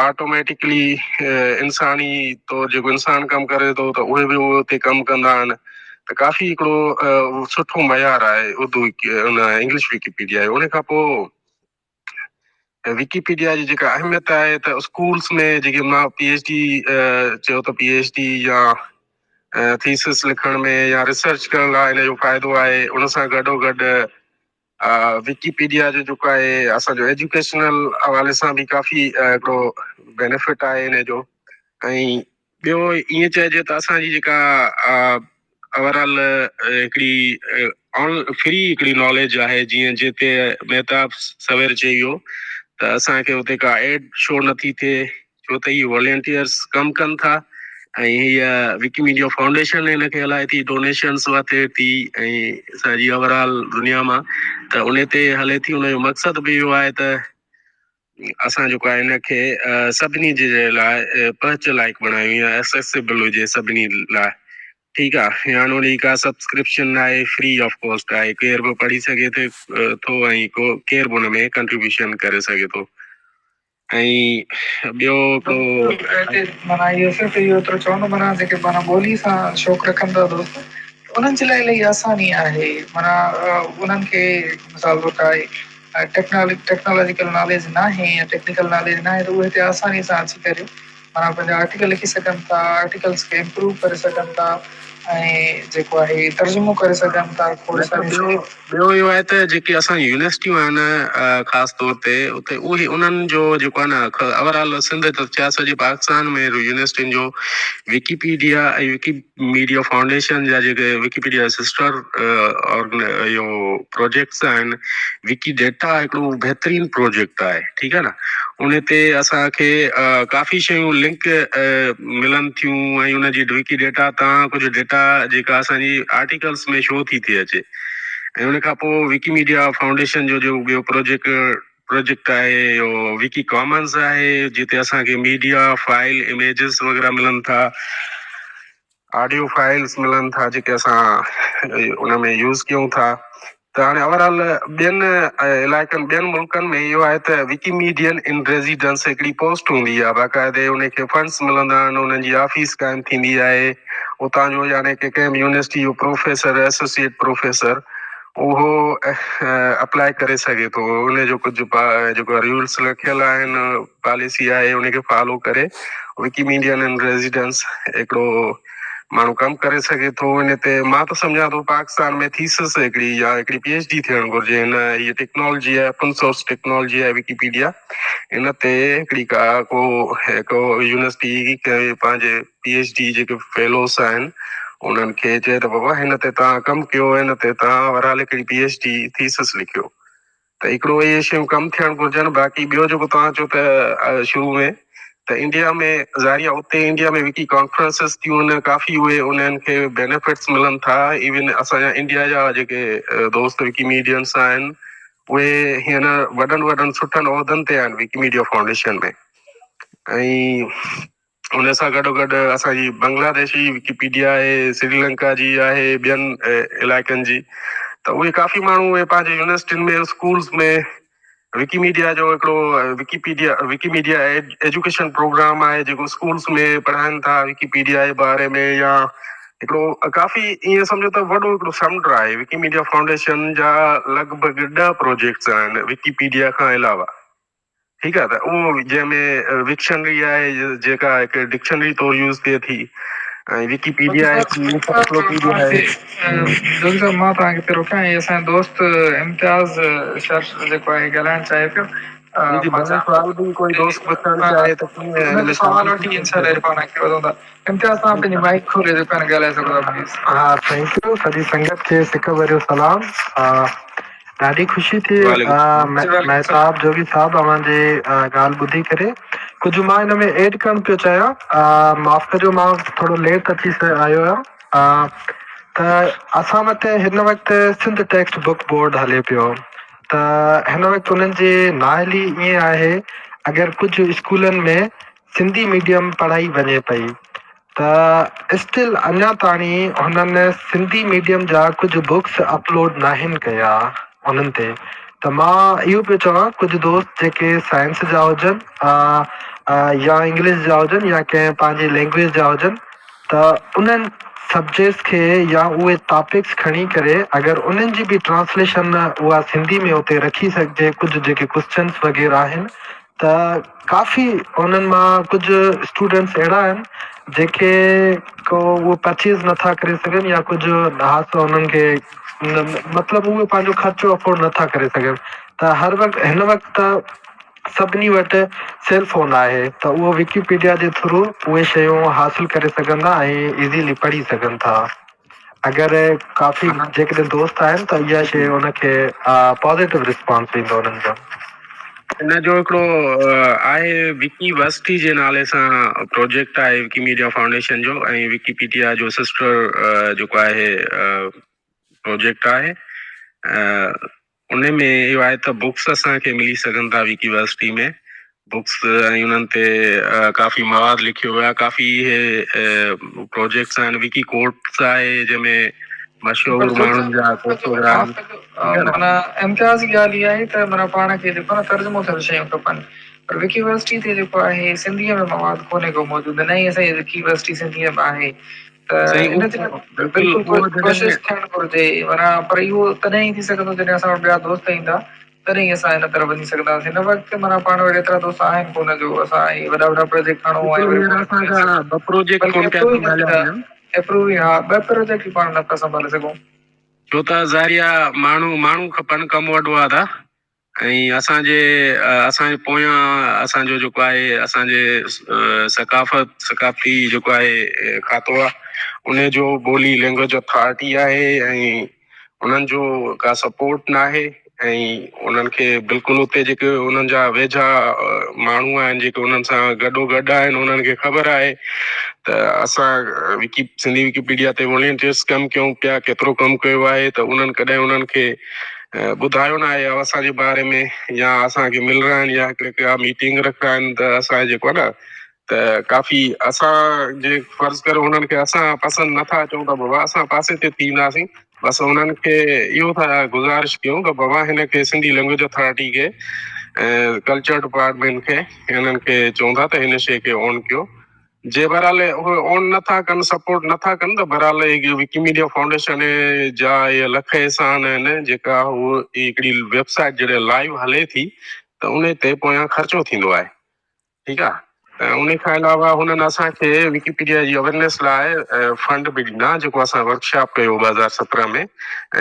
آٽوميٽڪلي انساني طور جيڪو انسان ڪم ڪري ٿو ته اهي به اتي ڪم ڪندا آهن ته ڪافي هڪڙو سٺو معيار آهي اردو ان انگلش وڪيپيڊيا جو ان کان پوء وڪيپيڊيا جي جيڪا اهميت آهي ته اسڪولس ۾ جيڪي مان پي ايڇ ڊي چيو ته پي ايڇ ڊي يا ٿيسس لکڻ ۾ يا ريسرچ ڪرڻ لاء ان جو فائدو آهي ان سان گڏو گڏ وڪيپيڊيا جو جيڪو آهي اسان جو ايجوڪيشنل حوالي سان به ڪافي هڪڙو بينيفٽ آهي ان جو ۽ ٻيو ائين چئجي ته اسان جي جيڪا اوور آل هڪڙي آن فري هڪڙي ناليج آهي جيئن جتي مهتاب سوير چئي ويو ته اسان کي اتي ڪا ايڊ شو نٿي ٿئي ڇو ته هي والنٽيئرس ڪم ڪن ٿا ۽ هيء وڪيميڊيا فائونڊيشن هن کي هلائي ٿي ڊونيشنس وٺي ٿي ۽ سڄي اوور آل دنيا مان ته ان تي هلي ٿي ان جو مقصد به اهو آهي ته اسان جيڪو آهي ان کي سڀني جي لاء پهچ لائق بڻايون يا ايسيسبل هجي سڀني لاء ٺيڪ آ يعني ان جي ڪا سبسڪرپشن ناهي فري آف ڪاسٽ آهي ڪير به پڙهي سگهي ٿو ۽ ڪو ڪير به ان ۾ ڪنٽريبيوشن ڪري سگهي ٿو ۽ ٻيو ڪو هتي معنيٰ اهو صرف اهو ايترو چوندو معنيٰ جيڪي معنيٰ ٻولي سان شوق رکن ٿا دوست انهن جي لاء الاهي آساني آهي معنيٰ انهن کي مثال طور ڪائي ٽيڪنالاجيڪل ناليج ناهي يا ٽيڪنيڪل ناليج ناهي ته اهي هتي آساني سان اچي ڪري معنيٰ پنهنجا آرٽيڪل لکي سگهن ٿا آرٽيڪلس کي امپروو ڪري سگهن ٿا ۽ جيڪو آهي ترجمو ڪري سگهن ٿا کوڙ نه ته ساريون ٻيو شيون ٻيو اهو آهي ته جيڪي اسان جون يونيورسٽيون آهن خاص طور تي اتي اهي انهن جو جيڪو آهي نه اوور آل سنڌ ته ڇا سڄي پاڪستان ۾ يونيورسٽين جو وڪيپيڊيا ۽ وڪي ميڊيا فائونڊيشن جا جيڪي وڪيپيڊيا سسٽر اهو پروجيڪٽس آهن وڪي ڊيٽا هڪڙو بهترين پروجيڪٽ آهي ٺيڪ آهي نه ان تي اسانکي ڪافي شيون لنڪ ملن ٿيون ۽ ان جي وڪي ڊيٽا تان ڪجهه ڊيٽا جيڪا اسانجي آرٽيڪلس ۾ شو ٿي ٿي اچي ۽ ان کان پوء وڪي ميڊيا فائونڊيشن جو جو ٻيو پروجيڪٽ پروجيڪٽ آهي اهو وڪي ڪامنز آهي جتي اسان کي ميڊيا فائل اميجز وغيره ملن ٿا آڊيو فائلز ملن ٿا جيڪي اسان ان ۾ يوز ڪيون ٿا ته هاڻي اوور آل ٻين علائقن ٻين ملڪن ۾ اهو آهي ته وڪي ميڊين ان ريزيڊنس هڪڙي پوسٽ هوندي آهي باقاعدي ان کي فنڊس ملندا آهن انهن جي آفيس قائم ٿيندي آهي اتان جو يعني ڪي ڪنهن به يونيورسٽي جو پروفيسر ايسوسيئيٽ پروفيسر اهو اپلائي ڪري سگهي ٿو ان جو ڪجهه جيڪو رولس رکيل آهن پاليسي آهي ان کي فالو ڪري وڪيميڊين ان ريزيڊنس هڪڙو ماڻهو ڪم ڪري سگهي ٿو ان تي مان ته سمجهان ٿو پاڪستان ۾ ٿيسس هڪڙي يا هڪڙي پي ايڇ ڊي ٿيڻ گهرجي هن هي ٽيڪنالاجي آهي اوپن سورس ٽيڪنالاجي آهي وڪيپيڊيا ان تي هڪڙي ڪا ڪو هڪ يونيورسٽي پنهنجي پي ايڇ ڊي جيڪي فيلوز آهن انهن کي چئي ته بابا هن تي توهان ڪم ڪيو هن تي توهان بهرحال هڪڙي پي ايڇ ڊي ٿيسس لکيو ته هڪڙو اهي شيون ڪم ٿيڻ گهرجن باقي ٻيو جيڪو توهان چيو ته شروع ۾ ته انڊيا ۾ ظاهري آهي اتي انڊيا ۾ وڪي ڪانفرنسز ٿيون آهن ڪافي اهي انهن کي بينيفٽس ملن ٿا ايون اسان جا انڊيا جا جيڪي دوست وڪيميڊينس آهن اهي هينئر وڏن وڏن سٺن عهدن تي آهن وڪيميڊيا فائونڊيشن ۾ ۽ ان سان گڏو گڏ اسان جي بنگلاديش جي وڪيپيڊيا آهي سري لنڪا جي آهي ٻين علائقن جي ته اهي ڪافي ماڻهو اهي پنهنجي يونيورسٽين ۾ اسڪولس ۾ وڪيميڊيا جو هڪڙو وڪيپيڊيا وڪيميڊيا ايجوڪيشن پروگرام آهي جيڪو اسڪولس ۾ پڙهائن ٿا وڪيپيڊيا جي باري ۾ يا هڪڙو ڪافي ائين سمجهو ته وڏو هڪڙو سمنڊ آهي وڪيميڊيا فائونڊيشن جا لڳ ڀڳ ڏهه پروجيڪٽس آهن وڪيپيڊيا کان علاوه ٺيڪ آ ته اهو جنهن ۾ وڪشنري آهي جيڪا هڪ ڊڪشنري طور يوز ٿئي ٿي ۽ وڪيپيڊيا آهي انسائيڪلوپيڊيا آهي. جوڳي صاحب مان توهان کي ٿي روڪيان هي اسان جو دوست امتياز شر جيڪو آهي ڳالهائڻ چاهي پيو جي جي مان ڀلي چاهيان سوال به ڪوئي دوست پڇڻ چاهي ته ڪيئن ٿو هن ان ۾ جو سوال شامل وٺي ٿي انشاء سگهجي الله ٿو. عرفان اڳتي وڌون ٿا امتياز توهان ٺيڪ پنهنجي آ. مائيڪ کولي جيڪو آهي ڳالهائي سگهو ٿا پليز. ها thank you سڄي سنگت کي سڪ ڀريو سلام. ڏاڍي خوشي ٿي وعليڪم السلام. جي وعليڪم السلام. مهتاب جوڳي صاحب اوهان جي ڳالهه ٻڌي ڪري ڪجهه مان ان ۾ ايڊ ڪرڻ پيو چاهيان معاف ڪجو مان ٿورو ليٽ اچي آيو آهيان ته اسان وٽ هن وقت سنڌ ٽيڪسٽ بڪ بورڊ هلي پيو ته هن وقت انهن جي نااهلي ائين آهي اگر ڪجهه اسڪولن ۾ سنڌي ميڊيم پڙهائي وڃي پئي ته اسٽل اڃا تاڻي هنن سنڌي ميڊيم جا ڪجهه بڪس اپلوڊ ناهن ڪيا انهن تي ته مان اهو پيو چوان ڪجهه دوست جيڪي سائنس جا هجن يا انگلش جا هجن يا ڪنهن پنهنجي لينگويج جا هجن ته انهن سبجيڪٽس کي يا اهي ٽاپڪس کڻي ڪري اگر انهن جي به ٽرانسليشن اها سنڌي ۾ اتي رکي سگهجي ڪجهه جيڪي ڪوسچنس وغيره آهن ته ڪافي انهن مان ڪجهه اسٽوڊنٽس اهڙا آهن جيڪي ڪو اهو پرچيز نٿا ڪري سگهن يا ڪجهه هاٿ انهن کي مطلب اهي پنهنجو خرچو افورڊ نٿا ڪري سگهن ته هر وقت هن وقت ته سڀني وٽ سيل فون آهي ته اهو وڪيپيڊيا جي ٿرو اهي شيون حاصل ڪري سگهن ٿا ۽ ايزلي پڙهي سگهن ٿا. اگر ڪافي جيڪڏهن دوست آهن ته اها شيء ان کي پازيٽو رسپانس ايندو انهن جو. ان جو هڪڙو آهي وڪي ورسٽي جي نالي سان پروجيڪٽ آهي وڪيميڊيا فائونڊيشن جو ۽ وڪيپيڊيا جو سسٽر جيڪو آهي پروجيڪٽ آهي ان ۾ اهو آهي ته بڪس اسان کي ملي سگهن ٿا وڪي ورسٽي ۾ بڪس ۽ انهن تي ڪافي مواد لکيو ويو آهي ڪافي اهي پروجيڪٽس آهن وڪي ڪورٽس آهي جنهن ۾ مشهور ماڻهن جا ڪورسوگرام معنيٰ امتياز جي ڳالهه اها آهي ته معنيٰ پاڻ کي جيڪو نه ترجمو ٿيل شيون کپن پر وڪي ورسٽي تي جيڪو آهي سنڌيء ۾ مواد ڪونهي ڪو موجود نه ئي اسان جي وڪي ورسٽي سنڌيء ۾ آهي ته سائين ان جي لاء بلڪل بلڪل اهو جڏهن ڪوشش ٿيڻ گهرجي معنيٰ پر اهو تڏهن ئي ٿي سگهندو جڏهن اسان وٽ ٻيا دوست ايندا تڏهن ئي اسان ان طرف وڃي سگهنداسين هن وقت معنيٰ پاڻ وٽ ايترا دوست آهن ڪونه جو اسان اهي وڏا وڏا پروجيڪٽ کڻون ۽ بلڪل وري هينئر پوء اسان کان ٻه پروجيڪٽ بلڪه ڪونه پيا اپروو ئي نه سنڀاليا ٿيندا وڃن. اپروو ئي ها ٻه پروجيڪٽ ئي پاڻ نه پيا سنڀالي سگهون. ڇو ته ظاهري آ ماڻهو ماڻهو کپن ڪم وڏو آ ته ۽ اسان جي اسان جي پويان اسان جو جيڪو آهي اسان جي ثقافت ثقافتي جيڪو آهي کاتو آهي ان جو ٻولي لينگويج اٿارٽي آهي ۽ انهن جو ڪا سپورٽ نه آهي ۽ انهن کي بلڪل اتي جيڪي انهن جا ويجها ماڻهو آهن جيڪي انهن سان گڏو گڏ آهن انهن کي خبر آهي ته اسان وڪي سنڌي وڪيپيڊيا تي والنٽيئرس ڪم ڪيون پيا ڪيترو ڪم ڪيو آهي ته انهن ڪڏهن انهن کي ٻڌايو نه آهي اسان جي باري ۾ يا اسان کي ملرائن يا هڪڙي ڪا ميٽنگ رکرائن ته اسان جيڪو آهي نه ته ڪافي اسان جي فرض ڪريو انهن کي اسان پسند نٿا اچون ته بابا اسان پاسي تي ٿي وينداسين بس انهن کي اهو ٿا گذارش ڪيون ته بابا هن کي سنڌي لينگويج اٿارٽي کي ڪلچر ڊپارٽمينٽ کي هنن کي چون ٿا ته هن شي کي اون ڪيو جي بهرحال اهي اون نه ٿا ڪن سپورٽ نه ٿا ڪن ته بهرحال هي وڪيميڊيا فائونڊيشن جا اهي لک احسان آهن جيڪا هو هڪڙي ويب سائيٽ جڏهن لائيو هلي ٿي ته ان تي پويان خرچو ٿيندو آهي ٺيڪ آهي ته ان کان علاوه هنن اسان کي وڪيپيڊيا جي اويرنيس لاء فنڊ به ڏنا جيڪو اسان ورڪشاپ ڪيو 2017 ۾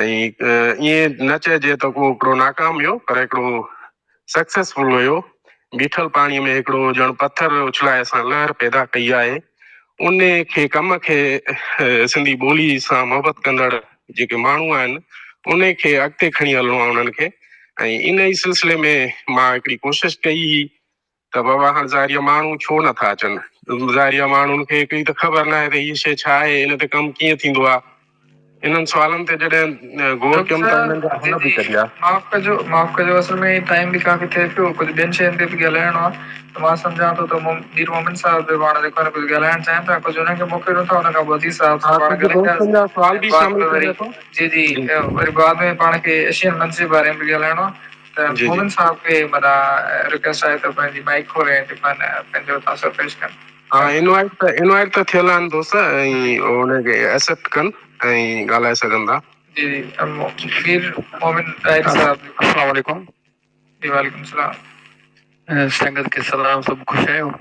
۽ ائين نه چئجي ته ڪو هڪڙو ناڪام ويو پر هڪڙو سڪسيسفل هيو. بيٺل پاڻي ۾ هڪڙو ڄڻ پٿر اڇلائي اسان لهر پيدا ڪئي آهي. ان کي ڪم کي سنڌي ٻولي سان محبت ڪندڙ جيڪي ماڻهو آهن ان کي اڳتي کڻي هلڻو آهي انهن کي ۽ ان ئي سلسلي ۾ مان هڪڙي ڪوشش ڪئي هئي ته بابا هاڻ ظاهري آهي ماڻهو ڇو نٿا اچن ظاهري آهي ماڻهن کي هڪڙي ته خبر ناهي ته هي شيء ڇا آهي ان تي ڪم ڪيئن ٿيندو آهي. انهن سوالن تي جڏهن غور ڊاڪٽر ڪيم ته انهن صاحب جا جي حل به جي ڪڍيا. معاف ڪجو معاف ڪجو اصل ۾ ٽائيم به ڪافي ٿئي پيو ڪجهه ٻين شين تي به ڳالهائڻو آهي ته مان سمجهان ٿو ته مير مومن صاحب به پاڻ جيڪو آهي نه ڪجهه ڳالهائڻ چاهين ٿا ڪجهه انهن کي موقعو ڏيون ٿا ان کان پوء عزيز صاحب ها سان پاڻ ڪجهه دوستن ڳالهائينداسين جا سوال ۽ به بعد شامل ۾ وري ڪريان ٿو. جي جي جي وري بعد ۾ پاڻ کي ايشين منچ جي باري ۾ به ڳالهائڻو آهي ته جي جي. مومن صاحب کي معنيٰ رڪويسٽ آهي ته پنهنجي مائيڪ کولي ۽ جيڪو آهي نه پنهنجو تاثر پيش ڪن. ها انوائٽ ته انوائٽ ته ٿيل آهن دوست ۽ ان کي ايڪسيپٽ ڪن ۽ ڳالهائي سگهن ٿا. جي جي مير مومن طاهر صاحب. السلام عليڪم. جي وعليڪم السلام. سنگت کي سلام سڀ خوش آهيو.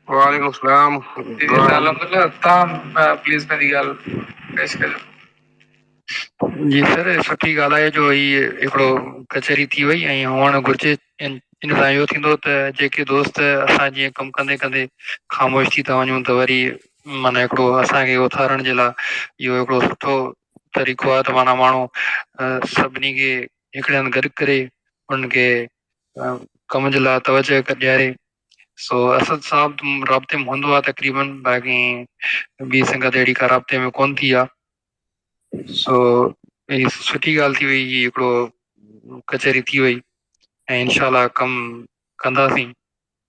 وعليڪم السلام. جي جي الحمدلله تان پليز پنهنجي ڳالهه پيش ڪجو. جي سر سٺي ڳالهه آهي جو هي هڪڙو ڪچهري ٿي وئي ۽ هئڻ گهرجي ان سان اهو ٿيندو ته جيڪي دوست اسان جيئن ڪم ڪندي ڪندي خاموش ٿي ٿا وڃون ته وري معنيٰ هڪڙو اسان کي اٿارڻ جي لاء اهو هڪڙو سٺو طريقو آهي ته معنيٰ ماڻهو سڀني کي هڪڙي هنڌ گڏ ڪري انهن کي ڪم جي لاء توجه ڏياري سو اسد صاحب رابطي ۾ هوندو آهي تقريبن باقي ٻي سنگت اهڙي ڪا رابطي ۾ ڪون ٿي آهي سو هي سٺي ڳالهه ٿي وئي هي هڪڙو ڪچهري ٿي وئي ۽ انشاء الله ڪم ڪنداسين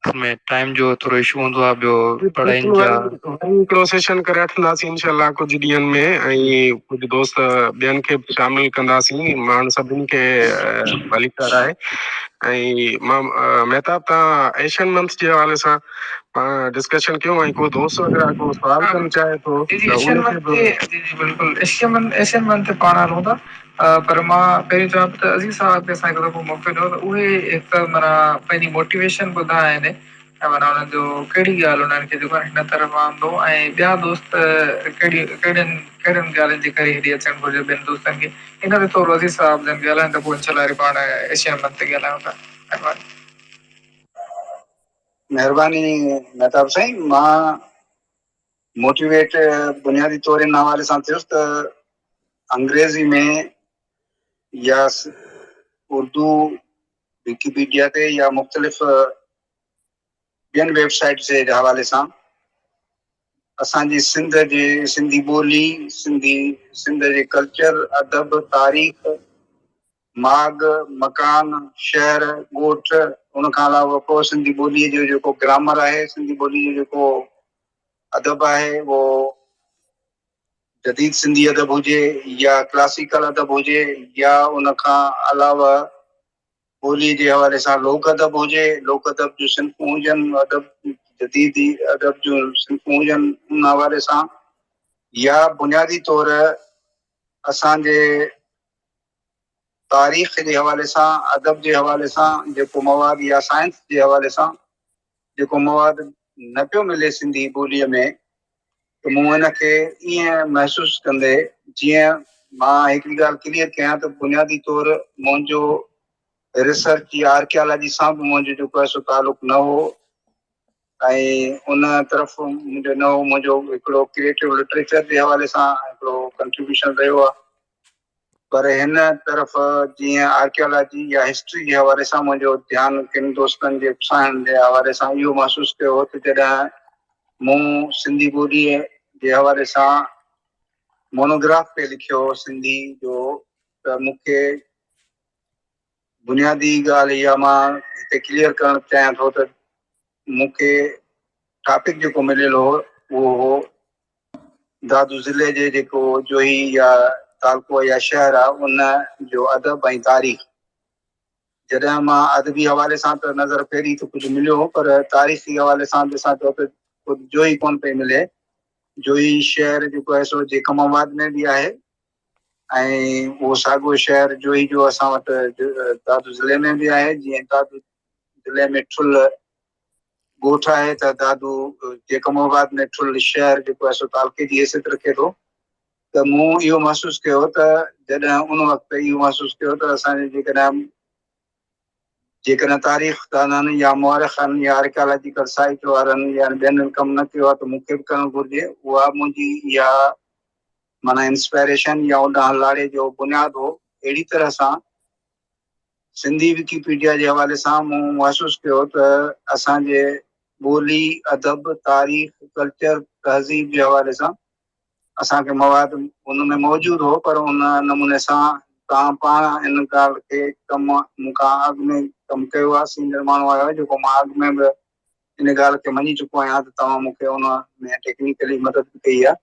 اصل ۾ ٽائيم جو ٿورو اشو هوندو آهي ٻيو پڙهائين بلڪل جا وري وري هڪڙو سيشن ڪري وٺنداسين انشاء الله ڪجهه ڏينهن ۾ ۽ ڪجهه دوست ٻين کي به شامل ڪنداسين مان سڀني کي ڀليڪار آهي ۽ مان مهتاب تان ايشين منٿ جي حوالي سان پاڻ ڊسڪشن ڪيون ۽ ڪو دوست وغيره ڪو سوال ڪرڻ چاهي ٿو جي جي ته ايشين ان کي منٿ به تي جي جي بلڪل ايشين منٿ ايشين منٿ تي پاڻ هلون ٿا پر مان پهرين چوان پيو ته عزيز صاحب کي اسان هڪ دفعو موقعو ڏنو ته اهي هڪ ته معنيٰ پنهنجي موٽيويشن ٻڌائين ۽ معنيٰ انهن جو ڪهڙي ڳالهه انهن کي جيڪو آهي هن طرف آندو ۽ ٻيا دوست ڪهڙي ڪهڙين ڪهڙين ڳالهين جي ڪري هيڏي اچڻ گهرجي ٻين دوستن کي ان تي ٿورو عزيز صاحب جن ڳالهائين ته پوء انشاء الله وري پاڻ ايشين منٿ تي ڳالهايون ٿا مهرباني. مهرباني مهتاب سائين مان موٽيويٽ بنيادي طور ان حوالي سان ٿيس ته انگريزي ۾ يا اردو وڪيپيڊيا تي يا مختلف ٻين ويب سائيٽس جي حوالي سان اسان جي سنڌ جي سنڌي ٻولي، سنڌي سنڌ جي ڪلچر، ادب، تاريخ، ماڳ، مڪان، شهر، ڳوٺ، ان کان علاوه پوء سنڌي ٻوليء جو جيڪو گرامر آهي، سنڌي ٻوليء جو جيڪو ادب آهي اهو جديد سنڌي ادب هجي يا ڪلاسيڪل ادب هجي يا ان کان علاوه ٻوليء جي حوالي سان لوڪ ادب هجي، لوڪ ادب جون صنفون هجن، ادب جديد ادب جون صنفون هجن ان حوالي سان يا بنيادي طور اسان جي تاريخ جي حوالي سان، ادب جي حوالي سان جيڪو مواد يا سائنس جي حوالي سان جيڪو مواد نه پيو ملي سنڌي ٻوليء ۾ ته مون ان کي ائين محسوس ڪندي جيئن مان هڪڙي ڳالهه ڪليئر ڪيان ته بنيادي طور منهنجو ريسرچ يا آرڪيالاجي سان به منهنجو جيڪو آهي سو تعلق نه هو ۽ ان طرف منهنجو نه هو، منهنجو هڪڙو ڪريئيٽو لٽريچر جي حوالي سان هڪڙو ڪنٽريبيوشن رهيو آهي. پر هن طرف جيئن آرڪيالاجي يا هسٽري جي حوالي سان منهنجو ڌيان ڪن دوستن جي اتساهڻ جي حوالي سان اهو محسوس ڪيو هو ته جڏهن مون سنڌي ٻوليء جي حوالي سان مونوگراف پئي لکيو سنڌي جو ته مون کي بنيادي ڳالهه اها مان هتي ڪليئر ڪرڻ چاهيان ٿو ته مون کي ٽاپڪ جيڪو مليل هو اهو هو دادو ضلعي جي جيڪو جوهي يا تعلقو يا شهر آ ان جو ادب ۽ تاريخ. جڏهن مان ادبي حوالي سان ته نظر ڦيري ته ڪجهه مليو پر تاريخي حوالي سان ڏسان پيو ته خود جوهي ڪونه پئي ملي. جوهي شهر جيڪو آهي سو جيڪب آباد ۾ به آهي ۽ اهو ساڳيو شهر جوهي جو اسان وٽ دادو ضلعي ۾ به آهي جيئن دادو ضلعي ۾ ٺل ڳوٺ آهي ته دادو جيڪب آباد ۾ ٺل شهر جيڪو آهي سو تعلقي جي حيثيت رکي ٿو ته مون اهو محسوس ڪيو ته جڏهن ان وقت اهو محسوس ڪيو ته اسان جي جيڪڏهن جيڪڏهن تاريخ دانن يا مؤرخن يا آرڪيالاجيڪل سائيٽ وارن يا ٻين ڪم نه ڪيو آهي ته مون کي به ڪرڻ گهرجي. اها منهنجي اها معنيٰ انسپائريشن يا اوڏانهن لاڙي جو بنياد هو. اهڙي طرح سان سنڌي وڪيپيڊيا جي حوالي سان مون محسوس ڪيو ته اسان جي ٻولي، ادب، تاريخ، ڪلچر، تهذيب جي حوالي سان اسان کي مواد ان ۾ موجود هو پر ان نموني سان توهان پاڻ ان ڳالهه کي ڪم مون کان اڳ ۾ ڪم ڪيو آهي، سينئر ماڻهو آهيو جيڪو مان اڳ ۾ به ان ڳالهه کي مڃي چڪو آهيان ته توهان مون کي ان ۾ ٽيڪنيڪلي مدد به ڪئي آهي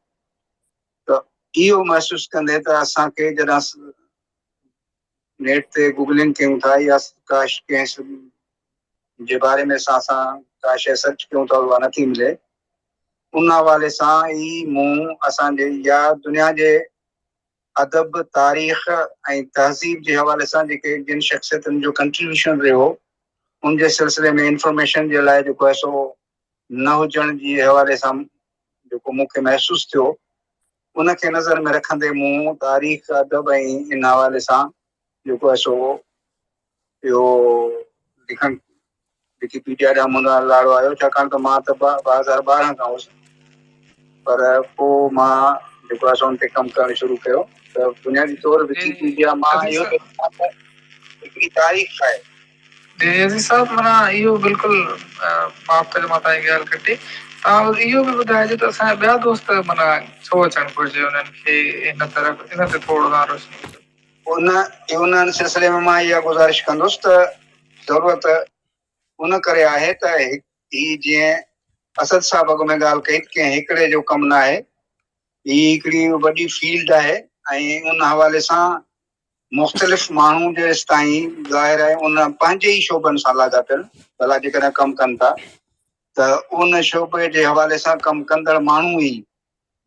ته اهو محسوس ڪندي ته اسان کي جڏهن نيٽ تي گوگلنگ ڪيون ٿا يا ڪا ڪنهن جي باري ۾ اسان سان ڪا شيء سرچ ڪيون ٿا اها نٿي ملي ان حوالي سان ئي مون اسان جي يا دنيا جي ادب تاريخ ۽ تهذيب جي حوالي سان جيڪي جن شخصيتن جو ڪنٽريبيوشن رهيو ان جي سلسلي ۾ انفارميشن جي لاء جيڪو آهي سو نه هجڻ جي حوالي سان جيڪو مون کي محسوس ٿيو ان کي نظر ۾ رکندي مون تاريخ، ادب ۽ ان حوالي سان جيڪو آهي سو اهو لکڻ وڪيپيڊيا ڏانهن منهنجو لاڙو آيو ڇاڪاڻ ته مان ته 2012 کان هوس پر پوء مان جيڪو آهي سو ان تي ڪم ڪرڻ شروع ڪيو ته بنيادي طور وڪيپيڊيا مان اهو ته هڪڙي تاريخ آهي. جي عزيز صاحب معنيٰ اهو بلڪل معاف ڪجو مان توهان جي ڳالهه ڪٽي توهان بس اهو به ٻڌائجو ته اسان جا ٻيا دوست معنيٰ ڇو اچڻ گهرجي انهن کي هن طرف ان تي ٿورو توهان روشني وجهو. ان ان سلسلي ۾ مان اها گذارش ڪندس ته ضرورت ان ڪري آهي ته هي جيئن اسد صاحب اڳ ۾ ڳالهه ڪئي ته ڪنهن هڪڙي جو ڪم ناهي هي هڪڙي وڏي فيلڊ آهي ۽ ان حوالي سان مختلف ماڻهو جيستائين ظاهر آهي ان پنهنجي ئي شعبن سان لاڳاپيل ڀلا جيڪڏهن ڪم ڪن ٿا ته ان شعبي جي حوالي سان ڪم ڪندڙ ماڻهو ئي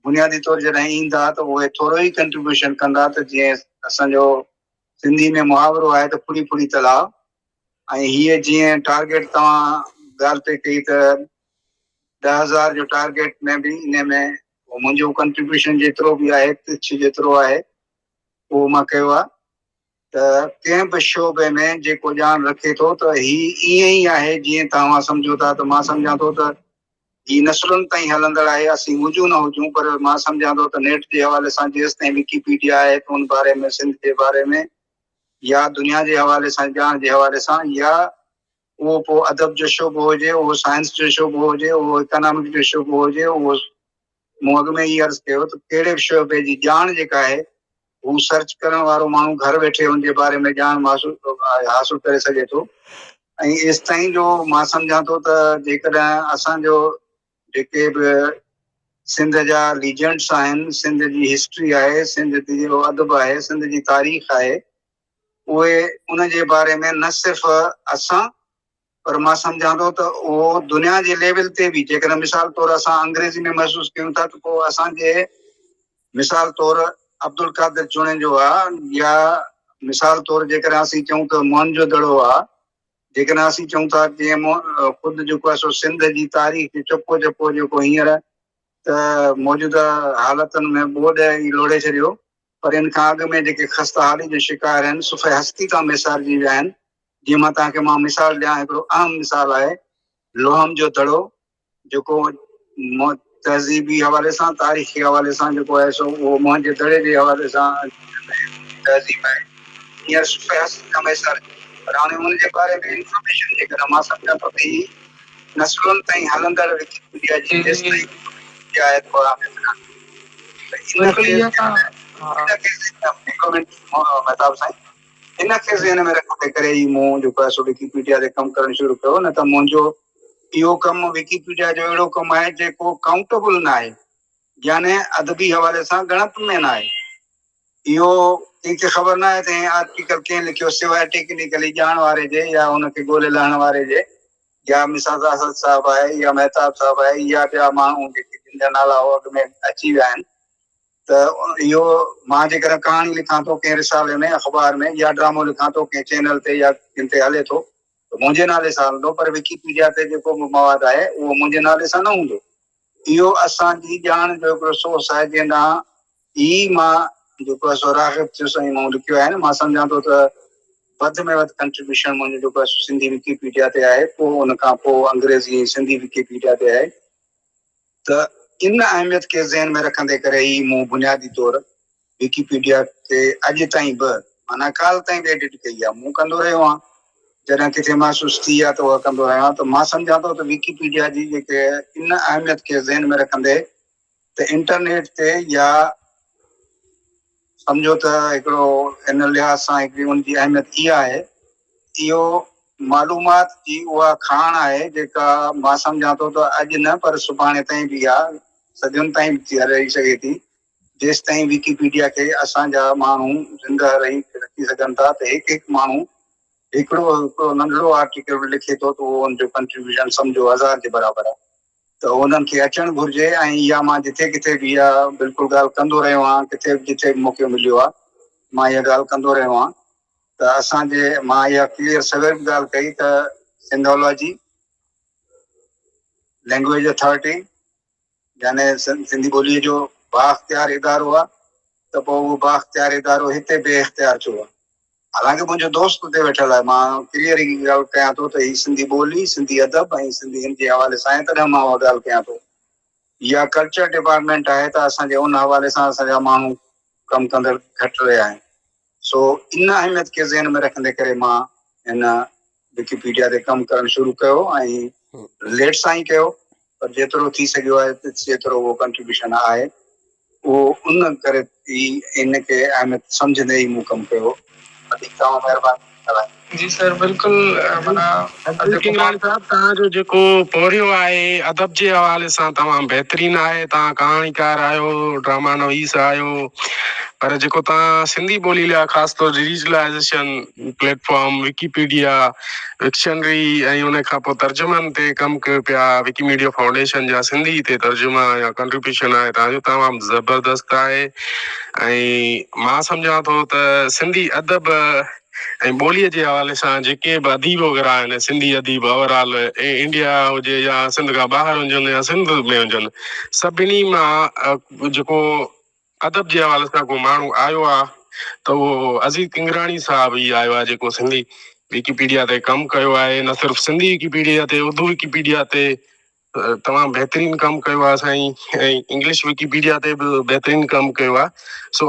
بنيادي طور جڏهن ايندا ته اهي ٿورو ئي ڪنٽريبيوشن ڪندا ته جيئن اسان جو سنڌي ۾ محاورو آهي ته ڦڙي ڦڙي تلاء ۽ هيء جيئن ٽارگيٽ توهان ڳالهه پئي ڪئي ته 10,000 جو ٽارگيٽ ۾ به ان ۾ منهنجو ڪنٽريبيوشن جيترو به آهي تڇ جيترو آهي اهو مان ڪيو آهي ته ڪنهن به شعبي ۾ جيڪو ڄاڻ رکي ٿو ته هي ائين ئي آهي جيئن توهان سمجهو ٿا ته مان سمجهان ٿو ته هي نسلن تائين هلندڙ آهي، اسين هجون نه هجون پر مان سمجهان ٿو ته نيٽ جي حوالي سان جيستائين وڪيپيڊيا آهي ته ان باري ۾ سنڌ جي باري ۾ يا دنيا جي حوالي سان ڄاڻ جي حوالي سان يا اهو پوء ادب جو شعبو هجي، اهو سائنس جو شعبو هجي، اهو اڪانامڪ جو شعبو هجي، اهو مون اڳ ۾ ئي عرض ڪيو ته ڪهڙي به شعبي جي ڄاڻ جيڪا آهي هو سرچ ڪرڻ وارو ماڻهو گهر ويٺي ان جي باري ۾ ڄاڻ حاصل ڪري سگهي ٿو ۽ ايستائين جو مان سمجهان ٿو ته جيڪڏهن اسان جو جيڪي به سنڌ جا ليجنڊس آهن، سنڌ جي هسٽري آهي، سنڌ جو ادب آهي، سنڌ جي تاريخ آهي، اهي ان جي باري ۾ نه صرف اسان پر مان سمجهان ٿو ته اهو دنيا جي ليول تي به جيڪڏهن مثال طور اسان انگريزي ۾ محسوس ڪيون ٿا ته پوء اسان جي مثال طور عبدالقادر جوڻيجو آ يا مثال طور جيڪڏهن اسين چئون ته موهن جو دڙو آ، جيڪڏهن اسين چئون ٿا جيئن خود جيڪو آهي سو سنڌ جي تاريخ جو چپو چپو جيڪو هينئر ته موجوده حالتن ۾ ٻوڏ ئي لوڙهي ڇڏيو پر ان کان اڳ ۾ جيڪي خسته حالي جو شڪار آهن صفحه هستي تان ميسارجي ويا آهن جيئن مان توهان کي مان مثال ڏيان هڪڙو اهم مثال آهي لوهم جو دڙو جيڪو تهذيبي حوالي سان تاريخي حوالي سان جيڪو آهي سو اهو موهن جي دڙي جي حوالي سان تهذيب آهي هينئر صفحه هستي تان ميسارجي پر هاڻي ان جي باري ۾ انفارميشن جيڪڏهن مان سمجهان ٿو ته هي نسلن تائين هلندڙ وڪيپيڊيا جي جيستائين وڪيپيڊيا آهي ته اها ان کي هڪ منٽ مهتاب سائين ان کي ذهن ۾ رکندي ڪري ئي مون جيڪو آهي سو وڪيپيڊيا تي ڪم ڪرڻ شروع ڪيو نه ته منهنجو اهو ڪم وڪيپيڊيا جو اهڙو ڪم آهي جيڪو ڪائونٽيبل ناهي يعني ادبي حوالي سان ڳڻپ ۾ ناهي. اهو ڪنهن کي خبر ناهي ته هي آرٽيڪل ڪنهن لکيو سواء ٽيڪنيڪلي ڄاڻ واري جي يا ان کي ڳولي لهڻ واري جي يا مثال اسد صاحب آهي يا مهتاب صاحب آهي يا ٻيا ماڻهو جيڪي جن جا نالا اڳ ۾ اچي ويا آهن ته اهو مان جيڪڏهن ڪهاڻي لکان ٿو ڪنهن رسالي ۾ اخبار ۾ يا ڊرامو لکان ٿو ڪنهن چينل تي يا ڪنهن تي هلي ٿو ته منهنجي نالي سان هلندو پر وڪيپيڊيا تي جيڪو به مواد آهي اهو منهنجي نالي سان نه هوندو. اهو اسان جي ڄاڻ جو هڪڙو سورس آهي جنهن ڏانهن ئي مان جيڪو آهي سو راغب ٿيس ۽ مون لکيو آهي. مان سمجهان ٿو ته وڌ ۾ وڌ ڪنٽريبيوشن منهنجو جيڪو آهي سو سنڌي وڪيپيڊيا تي آهي پوء ان کان پوء انگريزي ۽ سنڌي وڪيپيڊيا تي آهي ته ان اهميت کي ذهن ۾ رکندي ڪري ئي مون بنيادي طور وڪيپيڊيا تي اڄ تائين به معنيٰ ڪالهه تائين به ايڊٽ ڪئي آهي. مون ڪندو رهيو آهيان. جڏهن ڪٿي محسوس ٿي آهي ته اها ڪندو رهيو آهيان ته مان سمجهان ٿو ته وڪيپيڊيا جي جيڪي ان اهميت کي ذهن ۾ رکندي ته انٽرنيٽ تي يا سمجهو ته هڪڙو ان لحاظ سان هڪڙي ان جي اهميت اها آهي اهو معلومات جي اها کاڻ آهي جيڪا مان سمجهان ٿو ته اڄ نه پر سڀاڻي تائين به اها صدين تائين به رهي سگهي ٿي. جيستائين وڪيپيڊيا کي اسان جا ماڻهو زنده رهي رکي سگهن ٿا ته هڪ هڪ ماڻهو هڪڙو هڪڙو ننڍڙو آرٽيڪل به لکي ٿو ته اهو ان جو ڪنٽريبيوشن سمجهو هزار جي برابر آهي ته انهن کي اچڻ گهرجي ۽ اها مان جٿي ڪٿي به اها بلڪل ڳالهه ڪندو رهيو آهيان ڪٿي به جٿي به موقعو مليو آهي مان اها ڳالهه ڪندو رهيو آهيان ته اسان جي مان اها ڪليئر سوير به ڳالهه ڪئي ته سنڌالاجي لينگويج اٿارٽي يعني سنڌي ٻوليء جو بااختيار ادارو آ ته پوء اهو بااختيار ادارو هتي بي اختيار ڇو آ؟ حالانڪه منهنجو دوست اتي ويٺل آهي، مان ڪليئر هي ڳالهه ڪيان ٿو ته هي سنڌي ٻولي، سنڌي ادب ۽ سنڌي هن جي حوالي سان آهي تڏهن مان اها ڳالهه ڪيان ٿو. يا ڪلچر ڊپارٽمينٽ آهي ته اسان جي ان حوالي سان اسان جا ماڻهو ڪم ڪندڙ گهٽ رهيا آهن. سو ان اهميت کي ذهن ۾ رکندي ڪري مان هن وڪيپيڊيا تي ڪم ڪرڻ شروع ڪيو ۽ ليٽ سان ئي ڪيو پر جيترو ٿي سگهيو آهي جيترو اهو ڪنٽريبيوشن آهي اهو ان ڪري ئي ان کي اهميت سمجهندي ئي مون ڪم ڪيو. وڌيڪ توهان مهرباني ڪرائي. جي سر بلڪل معنيٰ عزيز ڪنگراڻي صاحب توهان جو جيڪو پورهيو آهي ادب جي حوالي سان تمام بهترين آهي توهان ڪهاڻيڪار آهيو ڊراما نويس آهيو پر جيڪو توهان سنڌي ٻولي لاء خاص طور digitalization platform Wikipedia Wiktionary ۽ ان کان پوء ترجمن تي ڪم ڪيو پيا وڪيميڊيا فائونڊيشن جا سنڌي تي ترجما يا ڪنٽريبيوشن آهي توهان جو تمام زبردست آهي ۽ مان سمجهان ٿو ته سنڌي ادب ۽ ٻوليء جي حوالي سان جيڪي به اديب وغيره آهن، سنڌي اديب اوور آل انڊيا هجي يا سنڌ کان ٻاهر هجن يا سنڌ ۾ هجن، سڀني مان جيڪو ادب جي حوالي سان ڪو ماڻهو آيو آهي ته اهو عزيز ڪنگراڻي صاحب ئي آيو آهي جيڪو سنڌي وڪيپيڊيا تي ڪم ڪيو آهي، نه صرف سنڌي وڪيپيڊيا تي اردو وڪيپيڊيا تي. تمام بهترين ڪم ڪيو آهي سائين ۽ انگلش وڪيپيڊيا تي به بهترين ڪم ڪيو آهي. سو